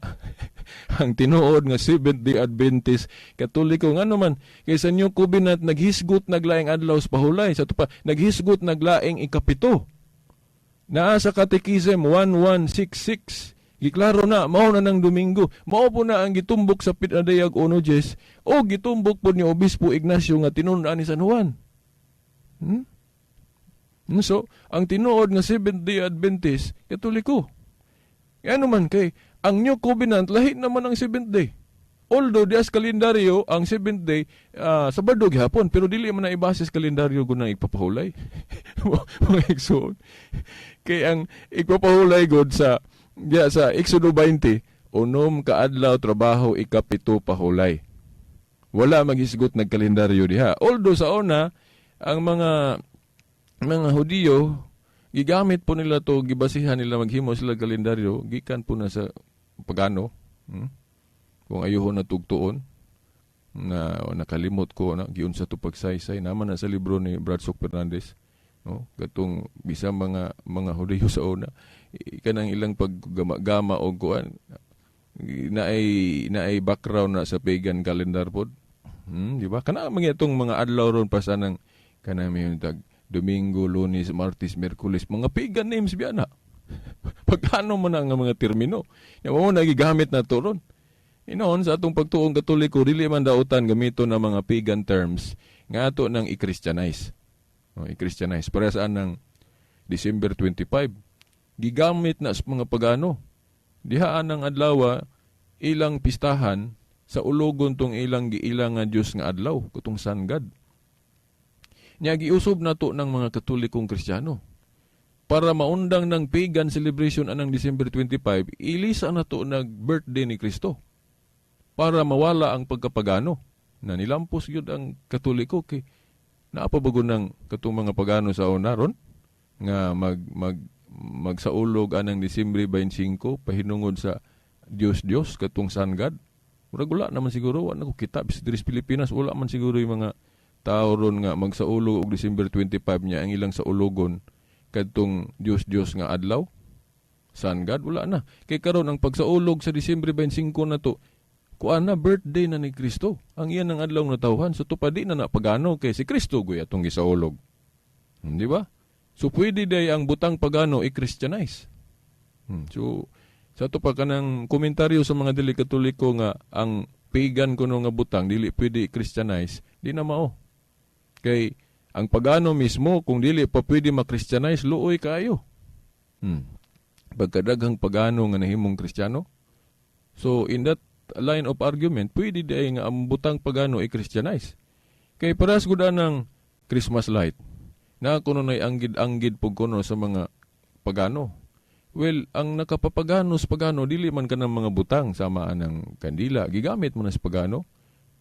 Ang tinuod nga Seventh Day Adventist, Katoliko. Ngano man kay sa New Covenant naghisgot naglaing adlaw sa pahulay. Sa pa naghisgot naglaing 7. Naa sa Catechism 1166. Giklaro na, mao na ng Domingo. Mao po na ang gitumbok sa Pinadayag 1.10 o gitumbok po ni Obispo Ignacio nga tinun-an ni San Juan. So, ang tinuod nga Seventh Day Adventist, Katoliko. Ano man kay ang New Covenant lahi naman ang seventh day. Although dias kalendaryo ang seventh day Sabado gihapon, pero dili man na ibase sa kalendaryo gud nang igpapahulay. Mga igsoon. Kay ang igpapahulay gud sa diya sa Exodo 20, 6 ka adlaw trabaho, 7 pahulay. Wala maghisgot nagkalendaryo diha. Although sa una ang mga Hudiyo gigamit po nila to, gibasihan nila maghimo sila kalendaryo gikan po na sa pagano. Kung ayuhon na tugtuon na nakalimot ko na giunsa to pagsaysay naman na sa libro ni Brad Sok Fernandez, no, katong bisa mga Hudiyo sa una kanang ilang paggama-gama og kuan naay background na sa pagan calendar pod. Di ba kana mga itong mga adlaw ron pa sa nang kanang may tag Domingo, Lunes, Martes, Miyerkules, mga pagan names biya na. Pagkano man ang mga termino. Ya mo nagigamit na to ron. Inoon sa atong pagtuong Katoliko, dili man dautan gamiton ng mga pagan terms nga ato nang i-Christianize. O, i-Christianize. Para saan ng December 25? Gigamit na sa mga pagano. Dihaan ang adlaw ilang pistahan sa ulogon tong ilang giilang nga Dios nga adlaw, kutong sun god. Nya giusob na to ng mga Katolikong Kristiyano. Para maundang ng pagan celebration anang December 25, ilisa na to nag birthday ni Kristo. Para mawala ang pagkapagano. Na nilampos yun ang Katoliko kay naapabago ng katong mga pagano sa una ron nga mag mag magsaulog anang Disyembre 25 pahinungod sa Dios Dios katong sun god. Murag wala naman siguro, wala na ko kita sa diri sa Pilipinas, wala man siguro yung mga tao ron nga magsaulog og December 25 niya ang ilang saulogon kadtong Dios Dios nga adlaw. Sun God, wala na. Kay karon ang pagsaulog sa Disyembre 25 na to, kuan na, birthday na ni Kristo. Ang iyan ang adlaw nga tawhan. So tupadi na na pagano kay si Kristo guya atong gisaulog. Di ba? So pwede day ang butang pagano i-Christianize. So sa to pa kanang komentaryo sa mga dili Katoliko nga ang pagan kuno nga butang dili pwede i-Christianize, di na mao. Kay ang pagano mismo kung dili pa pwede ma-Christianize, luoy kaayo. Pagkadaghang pagano nga nahimong Kristiyano. So in that line of argument, pwede day nga ang butang pagano i-Christianize. Kay paras gud ang Christmas light. Na kuno nay anggid-anggid pug kuno sa mga pagano. Well, ang nakapapagano sa pagano dili man kanang mga butang sama anang kandila, gigamit mo na sa pagano.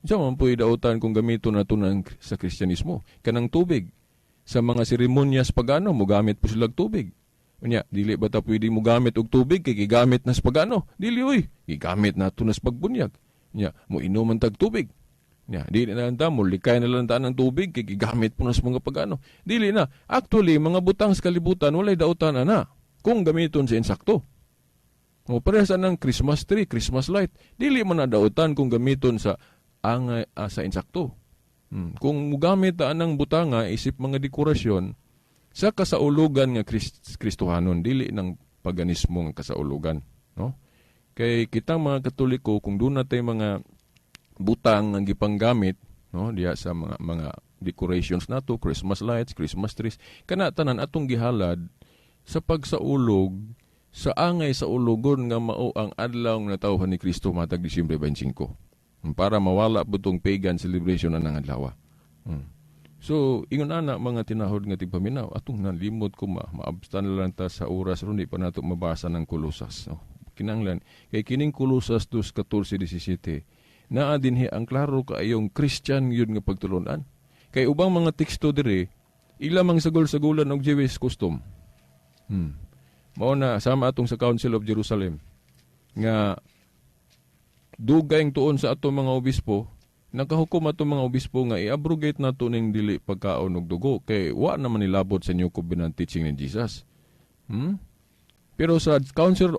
Unsa man po'y dautan kung gamiton nato ng sa Kristyanismo? Kanang tubig. Sa mga seremonyas pagano, mogamit po sila og tubig. Unya, dili ba ta pwede mogamit og tubig kay gigamit na sa pagano? Dili oy, gigamit nato na sa pagbunyag. Unya, mo inom man tag tubig. Nya, dili na lang ta, mulikay na lang ta ng tubig kay gigamit po na sa mga pagano. Dili na. Actually, mga butang sa kalibutan walay dautan ana kung gamiton sa insakto. O parehas ng Christmas tree, Christmas light. Dili man na dautan kung gamiton sa angay sa insakto. Kung mugamit ta anang butanga isip mga dekorasyon sa kasaulugan nga Kristohanon, dili ng paganismo nga kasaulugan, no? Kay kitang mga Katoliko, kung doon natay mga butang nga gipanggamit, no, diya sa mga decorations nato, Christmas lights, Christmas trees, kana tanan atong gihalad sa pagsaulog sa angay sa ulogon nga mao ang adlaw nga natawhan ni Kristo matag Disyembre 25 para mawala po tong pagan celebration anang adlaw. So, ingon ana, mga tinahod nga tigpaminaw, atong nalimot ko maabstan lang ta sa oras ron, di pa nato mabasa ng Kolosas. No? Kinanglan, kay kining Kolosas 2:14-17, naa dinhi ang klaro kaayong Christian yun nga pagtulunan. Kay ubang mga teksto diri, ila mang sagol-sagulan og Jewish custom. Mao na sama atong sa Council of Jerusalem nga dugay tuon sa atong mga obispo, nakahukom ato mga obispo nga i-abrogate nato ning dili pagkaon og dugo kay wa naman nilabot sa New Covenant teaching ni Jesus. Pero sa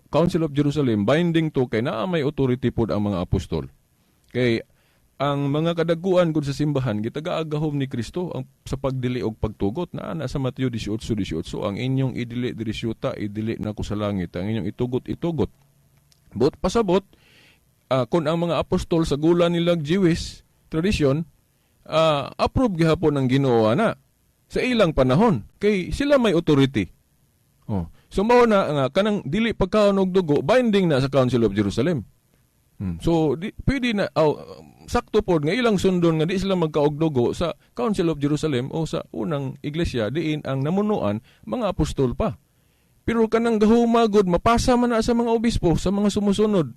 Council of Jerusalem, binding to kay naa may authority pod ang mga apostol. Kay ang mga kadaguan gud sa simbahan gitagaagahom ni Kristo ang sa pagdili og pagtugot naa na sa Mateo 18:18, "Ang inyong idili diri syuta, idili nako sa langit, ang inyong itugot, itugot." But pasabot kung ang mga apostol sa gula nilang Jewish tradition, approve gihapon ng Ginoo ana sa ilang panahon kay sila may authority. Oh. So mao na nga kanang dili pagkaon og dugo, binding na sa Council of Jerusalem. So di, pwede na oh, sakto pod nga ilang sundon nga di sila magkaog dugo sa Council of Jerusalem o sa unang iglesia diin ang namunuan mga apostol pa. Pero kanang gahuma gud mapasa man na sa mga obispo, sa mga sumusunod.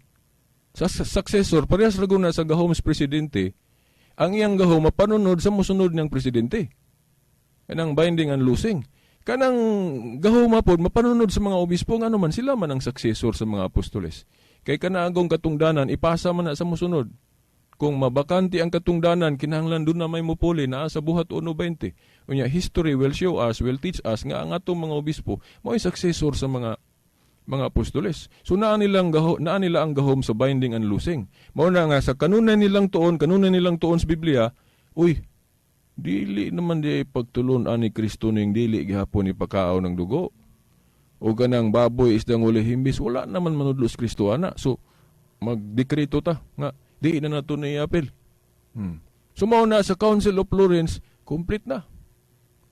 Sa successor, parehas ra na sa gahom sa presidente, ang iyang gahom mapanunod sa musunod niyang presidente. Kanang binding and loosing. Kanang gahoma pod mapanunod sa mga obispo, ngano man sila man ang successor sa mga apostoles. Kay kanaagong katungdanan ipasa man na sa musunod. Kung mabakante ang katungdanan, kinahanglan doon na may mupuli naa sa Buhat 1:20. Unya, history will show us, will teach us nga ang atong mga obispo mao'y successor sa mga apostoles. So naa nila ang gahom sa binding and loosing. Mao na nga sa kanunay nilang tuon sa Biblia, uy, dili naman di pagtulon-an ni Kristo ning dili gihapon ni pagkaon ng dugo. O ganang baboy, isdang walay himbis, wala naman manudlo sa Kristo ana. So magdekreto ta nga di na nato na iapil. So mao na sa Council of Florence, complete na.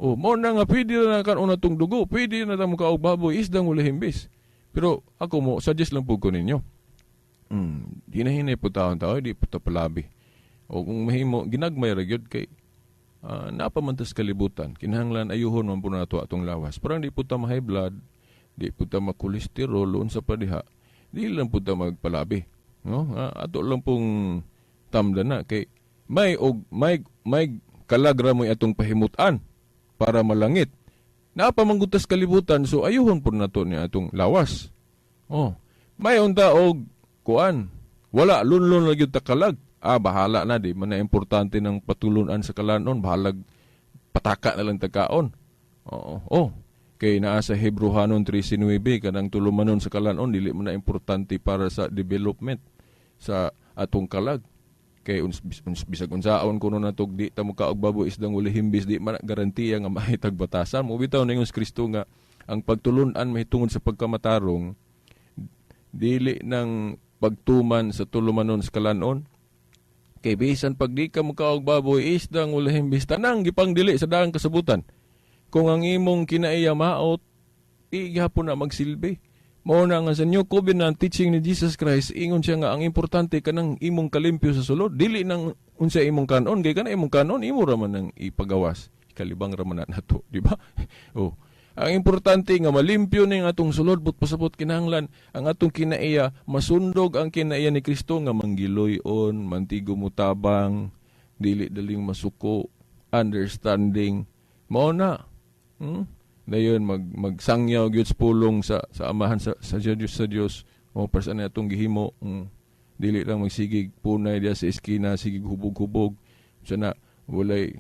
O mao na nga pwede na kaon natong dugo, pwede na ta mokaog baboy, isdang walay himbis. Pero ako mo suggest lang po ko ninyo. Hinahinay po taon tao, di po ta palabi. O kung mahimo, ginagmay ra gyud kay napamantas kalibutan. Kinahanglan ayuhon man po nato atong lawas. Parang di po ta ma-high blood, di po ta ma-cholesterol, unsa pa diha. Di lang po ta magpalabi. No? Ato lang pong tamda na kay may og may kalagra mo atong pahimutan para malangit. Napamanggutas kalibutan, so ayuhon po nato ni atong lawas. Oh, may unta og kuan. Wala lunlun lagi ta kalag. Bahala na, di man na importante ng patulunan sa kalanon, bahalag pataka na lang tagkaon. Oo. Oh, kay naa sa Hebreohanon 13:9, kanang tulumanon sa kalanon dili man na importante para sa development sa atong kalag. Kay bisag unsaon kuno natog di ta mokaog baboy, isdang walay himbis, di man na garantiya nga mahitag batasan. Mo bitaw ningon si Kristo nga ang pagtulun-an mahitungod sa pagkamatarong, dili ng pagtuman sa tulumanon sa kalanon. Kay bisan pag di ka mokaog baboy, isdang walay himbis, tanang gipangdili sa daang kasabutan. Kung ang imong kinaiya maot, di gihapon na magsilbi. Mao na nga sa New Covenant teaching ni Jesus Christ, ingon siya nga ang importante kanang imong kalimpyo sa sulod, dili nang unsa imong kanon, kay kana imong kanon imo ra man ang ipagawas. Kalibang ra man na nato, di ba? Oh. Ang importante nga malimpyo ning atong sulod, but pasabot kinahanglan ang atong kinaiya masundog ang kinaiya ni Kristo nga manggiloy-on, mantigo mutabang, dili daling masuko, understanding. Mao na. Dayon magsangyaw gyud sa pulong sa Amahan, sa Dios, sa Dios. O para sa atong gihimo. Dili lang magsigig punay diya sa eskina, sigig hubog-hubog. Sana walay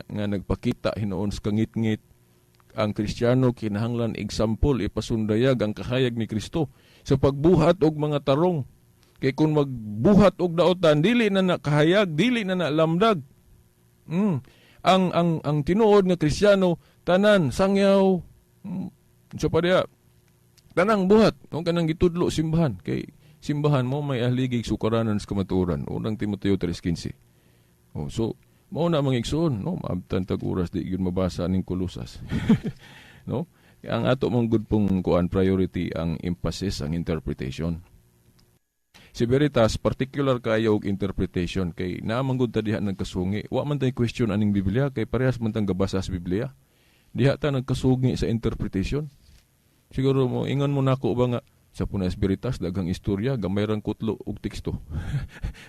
nga nagpakita hinuon sa kangitngit. Ang Kristiyano kinahanglan example, ipasundayag ang kahayag ni Kristo sa pagbuhat og mga tarong. Kay kung magbuhat og daotan, dili na na kahayag, dili na na lamdag. Ang tinuod nga Kristiyano, tanan sangyaw, unsa pa diha? Tanang buhat, no, kanang gitudlo simbahan, kay simbahan mo may ahligig sukaranan sa kamatuoran. Unang Timoteo 3:15. Oh, so mao na, mga igsoon, no, maabtan tag oras, di gyud mabasa ning Kolosas. No? Ang ato mong good pong kuan, priority ang emphasis, ang interpretation. Si Veritas particular kayo og interpretation kay naa man gud ta diha nagkasungi. Wa man tay question aning Biblia kay parehas man tang gabasa sa Biblia. Diha ta nagkasungi sa interpretation. Siguro mo ingon mo nako ba nga sa punas Veritas daghang istorya, gamay rang kutlo og teksto.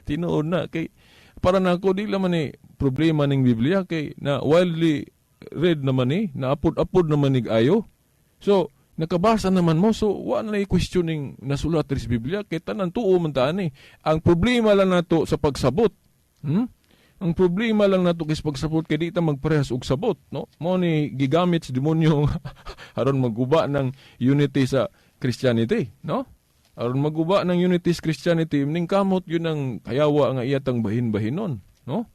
Tinuod na kay para nako di naman ni problema ning Biblia kay na wildly read naman ni, naapod-apod naman ni ayo. So nakabasa naman mo, so wa na questioning nasulat diri sa Biblia kay tanan tuo man ta ani. Ang problema lang nato sa pagsabot. Ang problema lang nato kay sa pagsabot kay di ta magparehas og sabot, no? Mao ni gigamit sa demonyo aron maguba ng unity sa Christianity, no? Aron maguba ng unity sa Christianity, ning kamot yun ang kayawa nga iyatang bahin-bahinon, no?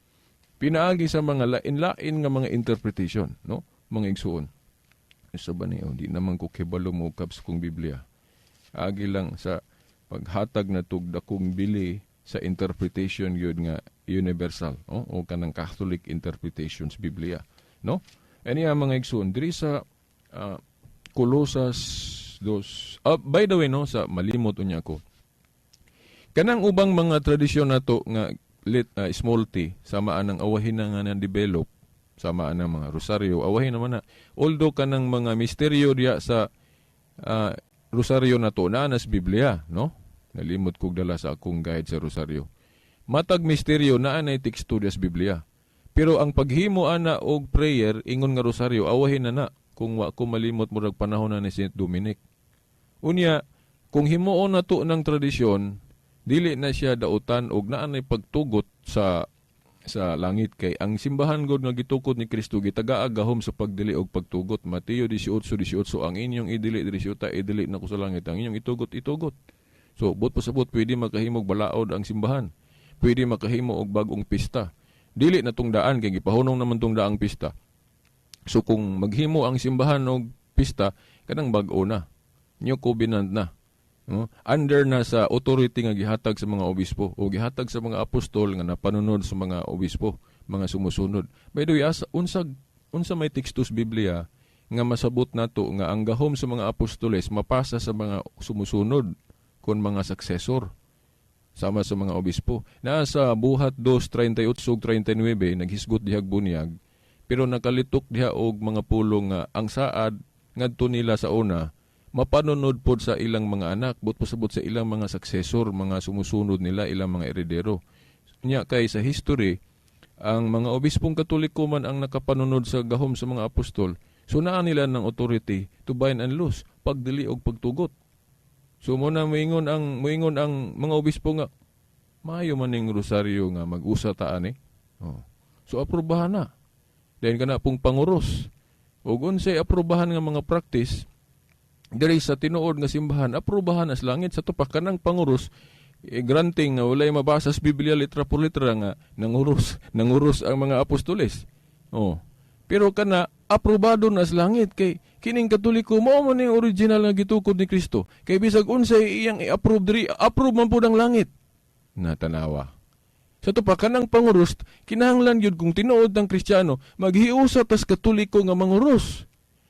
Pinaagi sa mga lain-lain nga mga interpretation, no? Mga igsuon. Sa ba niyo, di naman ko kibalo mo sa kong Biblia. Agi lang sa paghatag na tug dakong bili sa interpretation yun nga universal, no? O kanang Catholic interpretations Biblia, no? Ani ang mga igsuon diri sa Kolosas 2. By the way, no, sa malimot unya ko. Kanang ubang mga tradisyon nato nga lit, small t, sama anang awahin na nga na develop, sama anang mga rosaryo, awahin naman na. Although kanang mga misteryo diya sa rosaryo nato naa nas Biblia, no? Nalimot kog dala sa akong guide sa rosaryo. Matag misteryo naa nay teksto diya sa Biblia. Pero ang paghimo ana og prayer ingon nga rosaryo, awahin na na kung wa ko malimot, murag panahon na ni Saint Dominic. Unya, kung himuon na to ng tradisyon, dili na siya dautan og naa nay pagtugot sa langit kay ang simbahan god nga gitukod ni Kristo gitagaa gahom sa pagdili og pagtugot. Mateo 18:18, "Ang inyong idili diri sa yuta, idili na ko sa langit, ang inyong itugot, itugot." So buot pasabot, pwede makahimog balaod ang simbahan, pwede makahimo og bag-ong pista. Dili na tong daan kay gipahunong naman tong daang pista. So kung maghimo ang simbahan og pista, kanang bag-o na, new covenant na, no? Under na sa authority nga gihatag sa mga obispo o gihatag sa mga apostol nga napanunod sa mga obispo, mga sumusunod. By the way, asa, unsa unsa may teksto sa Biblia nga masabot nato nga ang gahom sa mga apostoles mapasa sa mga sumusunod kon mga successor sama sa mga obispo? Naa sa Buhat 2:38 ug 39, naghisgot dihag bunyag pero nakalitok diha og mga pulong nga ang saad ngadto nila sa una mapanunod pod sa ilang mga anak, but pasabot sa ilang mga successor, mga sumusunod nila, ilang mga eredero. Nya kay sa history, ang mga obispong Katoliko man ang nakapanunod sa gahom sa mga apostol. So naa nila ng authority to bind and loose, pagdili og pagtugot. So mo na moingon ang mga obispo nga maayo man ning rosaryo nga mag-usa ta ani. Oh. So aprobahan na. Then kana pong panguros. Ug unsay aprobahan nga mga practice diri sa tinuod nga simbahan, aprobahan as langit. Sa tupak kanang panguros, eh, granting nga walay mabasa sa Biblia litra por litra nga nanguros nanguros ang mga apostoles. Oh. Pero kana aprobado na sa langit kay kining Katoliko mao man ning original nga gitukod ni Kristo. Kay bisag unsay iyang i-approve diri, approve man pud ang langit. Natanawa. Sa to pa kanang panguros, kinahanglan gyud kung tinuod ng Kristiyano, maghiusa tas Katoliko nga manguros.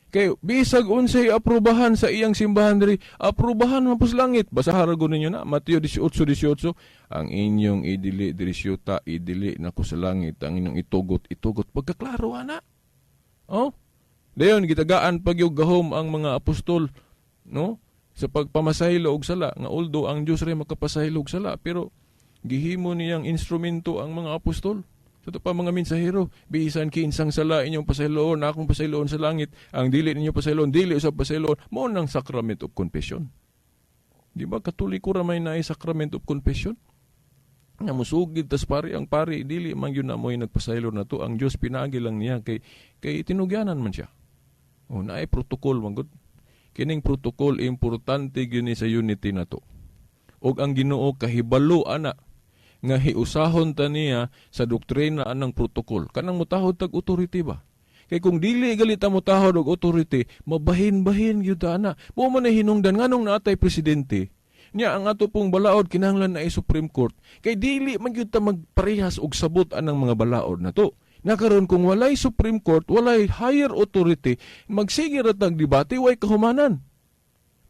Kay bisag unsay aprobahan sa iyang simbahan diri, aprobahan man pud sa langit. Basahan ra ninyo na Mateo 18:18, "Ang inyong idili diri sa yuta, idili nako sa langit, ang inyong itugot, itugot." Pagkaklaro ana. Oh? Dayon gitagaan pagyog gahom ang mga apostol, no? Sa pagpamasaylo og sala, nga although ang Dios ray makapasaylo og sala, pero gihimo niyang instrumento ang mga apostol. Sa pa mga mensahero, bisan kinsang sala inyong pasayloon, akong pasayloon sa langit, ang dili ninyo pasayloon, dili usab pasayloon, mao nang sacrament of confession. Di ba Katoliko ra may naay sacrament of confession? Nga musugid tas pari, ang pari dili man gyud na mo'y nagpasaylo na to, ang Dios pinaagi lang niya kay tinugyanan man siya. O naay protocol man gud. Kining protocol importante gyud ni sa unity nato. Og ang Ginoo kahibalo ana nga hiusahon ta niya sa doktrina anang protocol. Kanang mutahod tag authority ba? Kay kung dili gali ta mutahod og authority, mabahin-bahin gyud ta ana. Mao man ay hinungdan nganong naatay presidente. Nya ang ato pong balaod kinahanglan na Supreme Court. Kay dili man gyud ta magparehas og sabot anang mga balaod na to. Nakaron kung walay Supreme Court, walay higher authority, magsige ra tag debate, way kahumanan.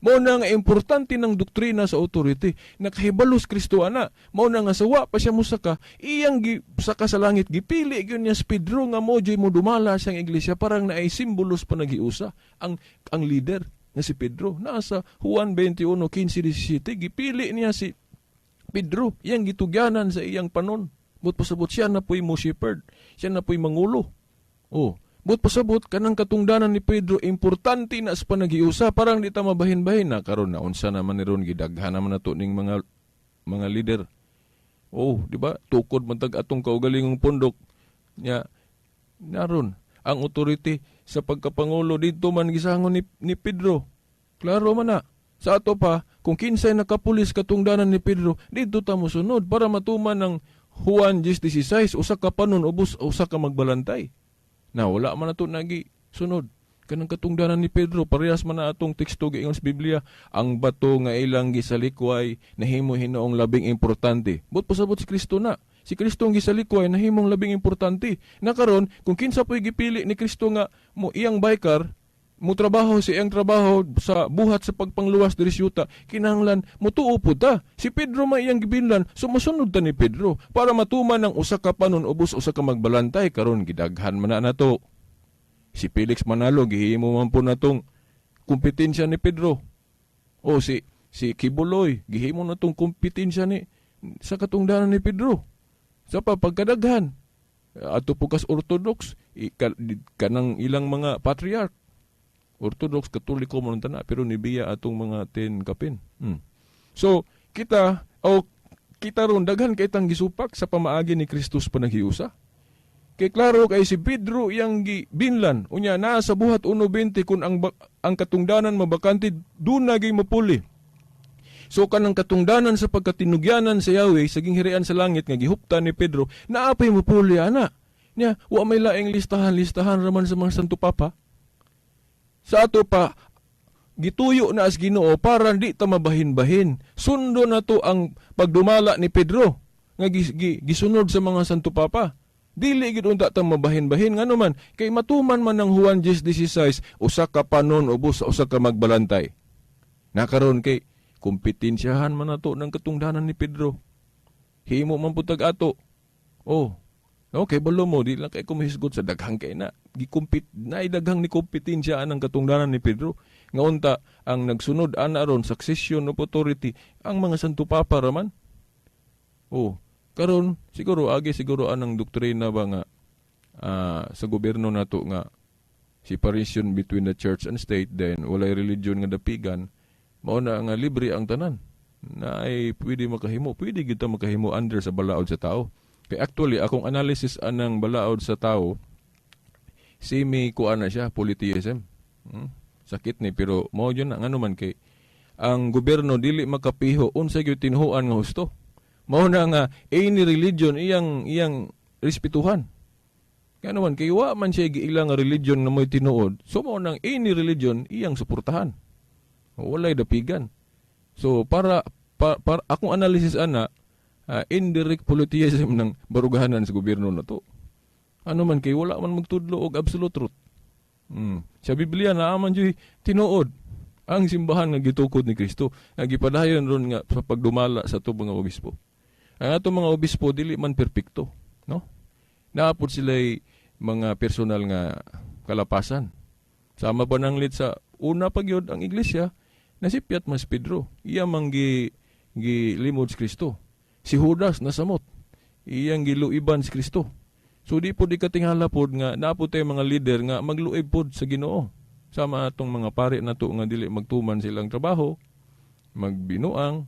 Mao na nga importante ng doktrina sa authority. Nakahibalos Kristo ana. Mao na nga sawa pa siya musaka, iyang saka sa langit gipili gyud niya si Pedro nga mo mo dumala siyang iglesia, parang naay simbolos pa nagiusa ang leader nga si Pedro. Nasa Juan 21:15-17 gipili niya si Pedro, iyang gitugyanan sa iyang panon. But pasabot siya na po'y mo shepherd, siya na po'y mangulo. Oh, but pasabot kanang katungdanan ni Pedro importante na sa panagiusa, parang di ta mabahin-bahin na karon na unsa naman ni ron, gidaghan naman nato ning mga leader. Oh, di ba? Tukod man tag atong kaugalingong pundok. Nya naron ang authority sa pagkapangulo dito man gisangon ni Pedro. Klaro man na. Sa ato pa, kung kinsay nakapulis katungdanan ni Pedro, dito ta mosunod para matuman ang Juan 10:16, usa ka panon ubos usa ka magbalantay. Na wala man nato nagi sunod kanang katungdanan ni Pedro, parehas man na atong teksto giingon sa Biblia, ang bato nga ilang gisalikway nahimo hinuong labing importante. But pasabot si Kristo na. Si Kristo ang gisalikway nahimong labing importante. Na karon kung kinsa po'y gipili ni Kristo nga mo iyang biker, mo trabaho sa iyang trabaho sa buhat sa pagpangluwas diri sa yuta, kinahanglan mutuo pud ta. Si Pedro may iyang gibinlan, sumusunod ta ni Pedro para matuman ang usa ka panon ubos usa ka magbalantay. Karon gidaghan man na nato. Si Felix Manalo gihimo man po natong kompetensya ni Pedro. O si Quiboloy gihimo natong kompetensya ni sa katungdanan ni Pedro. Sa pa pagkadaghan ato po kas Orthodox kanang ilang mga patriarch Orthodox, Katoliko man tana, pero nibiya atong mga 10 kapin. So kita o kita ron daghan kay tang gisupak sa pamaagi ni Kristus panaghiusa. Kay klaro kay si Pedro iyang gibinlan. Unya naa sa Buhat 1:20, kung ang katungdanan mabakante, doon naging mapuli. So kanang katungdanan sa pagkatinugyanan sa Yahweh sa ginghirian sa langit nga gihuptan ni Pedro, naapay mapuli ana. Nya wa may laing listahan, listahan raman sa mga Santo Papa. Sa ato pa gituyo na as Ginoo para di ta mabahin-bahin. Sundo na to ang pagdumala ni Pedro nga gisunod sa mga Santo Papa. Dili gid unta ta mabahin-bahin, ngano man kay matuman man ang Juan 10:16, usa ka panon ubos sa usa ka magbalantay. Nakaron kay kompetensyahan man nato ng katungdanan ni Pedro. Himo man pud tag ato. Oh. Okay, balo mo, di lang kay kumihisgot sa daghang kay na. Gikumpit, na daghang ni kompetensya anang katungdanan ni Pedro. Nga unta, ang nagsunod ana ron, succession of authority, ang mga Santo Papa raman. Oh, karon siguro agi siguro anang doktrina ba nga sa gobyerno nato nga separation between the church and state, then walay religion nga dapigan, mao na nga libre ang tanan na ay pwede makahimo, pwede gyud ta makahimo under sa balaod sa tao. Kay actually akong analysis anang balaod sa tao, semi kuan na siya, polytheism. Sakit ni, pero mao yun na, ngano man kay ang gobyerno dili makapiho unsa gyud tinuohan nga husto. Mao na nga any religion iyang iyang respetuhan. Kaya naman kay wa man siya giila nga religion na mo'y tinuod. So mao nang any religion iyang suportahan. Walay dapigan. So para akong analysis ana, indirect polytheism ng barugahanan sa gobyerno na to. Ano man kay wala man magtudlo og absolute truth. Sa Biblia naa man juy tinuod ang simbahan nga gitukod ni Kristo nga gipadayon ron nga sa pagdumala sa ato mga obispo. Ang ato mga obispo dili man perpekto, no? Naapod sila mga personal nga kalapasan. Sama pa nang lit sa una pa gyud ang iglesia, nasipyat mas Pedro. Iya man gi gilimod si Kristo. Si Judas nasamot. Iyang giluiban si Kristo. So di po di katinghala pod nga naa po tay mga leader nga magluib pod sa Ginoo. Sama atong mga pari nato nga dili magtuman silang trabaho, magbinuang,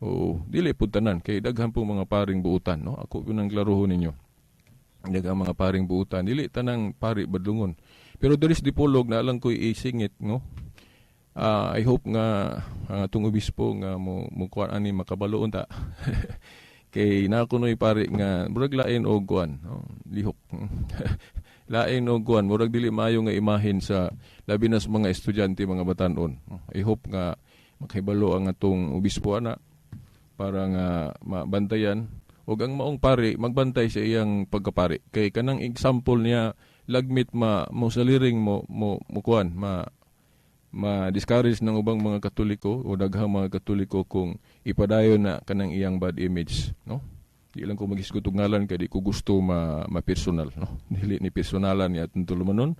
o dili pud tanan kay daghan po mga paring buutan, no? Ako po nang klarohon ninyo. Daghang mga paring buutan, dili tanang pari badlungon. Pero diri sa Dipolog na lang ko'y isingit, no? I hope nga ang atong obispo nga mo kuan ani makabaloon ta. Kay naa kunoy pari nga murag lain og kuan, no? Lihok. Lain og kuan, murag dili maayo nga imahen sa labi na sa mga estudyante, mga batan-on. I hope nga makahibalo ang atong obispo ana para nga mabantayan og ang maong pari magbantay sa iyang pagkapari kay kanang example niya lagmit ma mo saliring mo mo mo kuan ma ma-discourage ng ubang mga Katoliko o daghang mga Katoliko kung ipadayon na kanang iyang bad image, no? Di lang ko maghisgot og ngalan kay di ko gusto ma, ma-personal, no? Dili ni personalan ni atong tulumanon.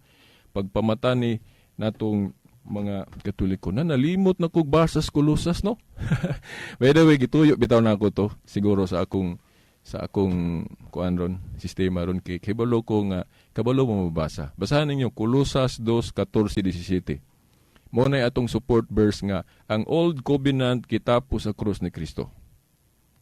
Pagpamata ni natong mga Katoliko na nalimot na kog basa sa Kolosas, no? By the way, gituyo bitaw na ako to siguro sa akong kuan ron, sistema ron kay kabalo ko nga kabalo mo mabasa. Basahan ninyo Kolosas 2:14 17. Mo na atong support verse nga ang Old Covenant kitapos sa krus ni Kristo.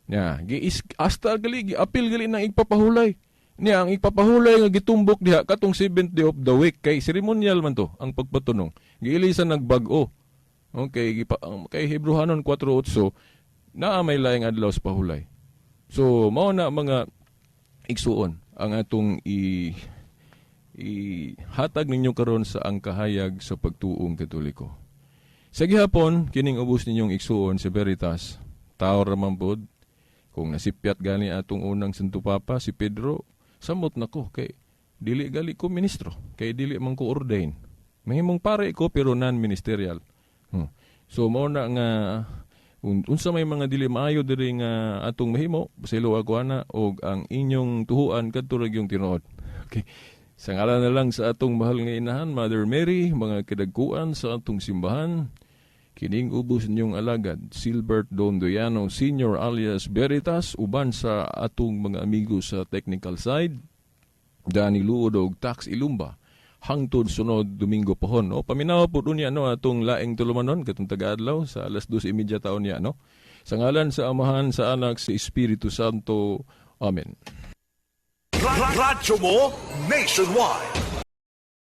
Nya, gi hasta gali giapil gali nang igpapahulay. Niya ang igpapahulay nga gitumbok diha katong seventh day of the week kay ceremonial man to ang pagpatunong. Giilisan nagbag-o. Okay, kay Hebreohanon 4:8 naa may laing adlaw sa pahulay. So mao na, mga igsuon, ang atong i ihatag ninyo karon sa Ang Kahayag sa Pagtuong Katoliko. Sa gihapon, kining ubos ninyong igsuon si Veritas, tao ra man pod, kung nasipyat gani atong unang Santo Papa, si Pedro, samot nako kay dili gali ko ministro, kay dili man ko ordain. Mahimong pare ko pero non-ministerial. So mao na nga unsa may mga dili maayo diri nga atong mahimo, pasaylo ako ana og ang inyong tuhuan kadto ra gyung tinuod. Okay. Sa ngalan na lang sa atong mahal nga inahan, Mother Mary, mga kadagkuan sa atong simbahan, kining ubos ninyong alagad, Silbert Dondoyano Senior alias Veritas, uban sa atong mga amigo sa technical side, Danny Luod og Tax Ilumba, hangtod sunod Domingo pohon. No? Paminaw po niya, no, atong laing tulumanon, katong taga-adlaw, sa alas 2:30 taon niya. No? Sa ngalan sa Amahan, sa Anak, sa Espiritu Santo. Amen. Radyo mo nationwide.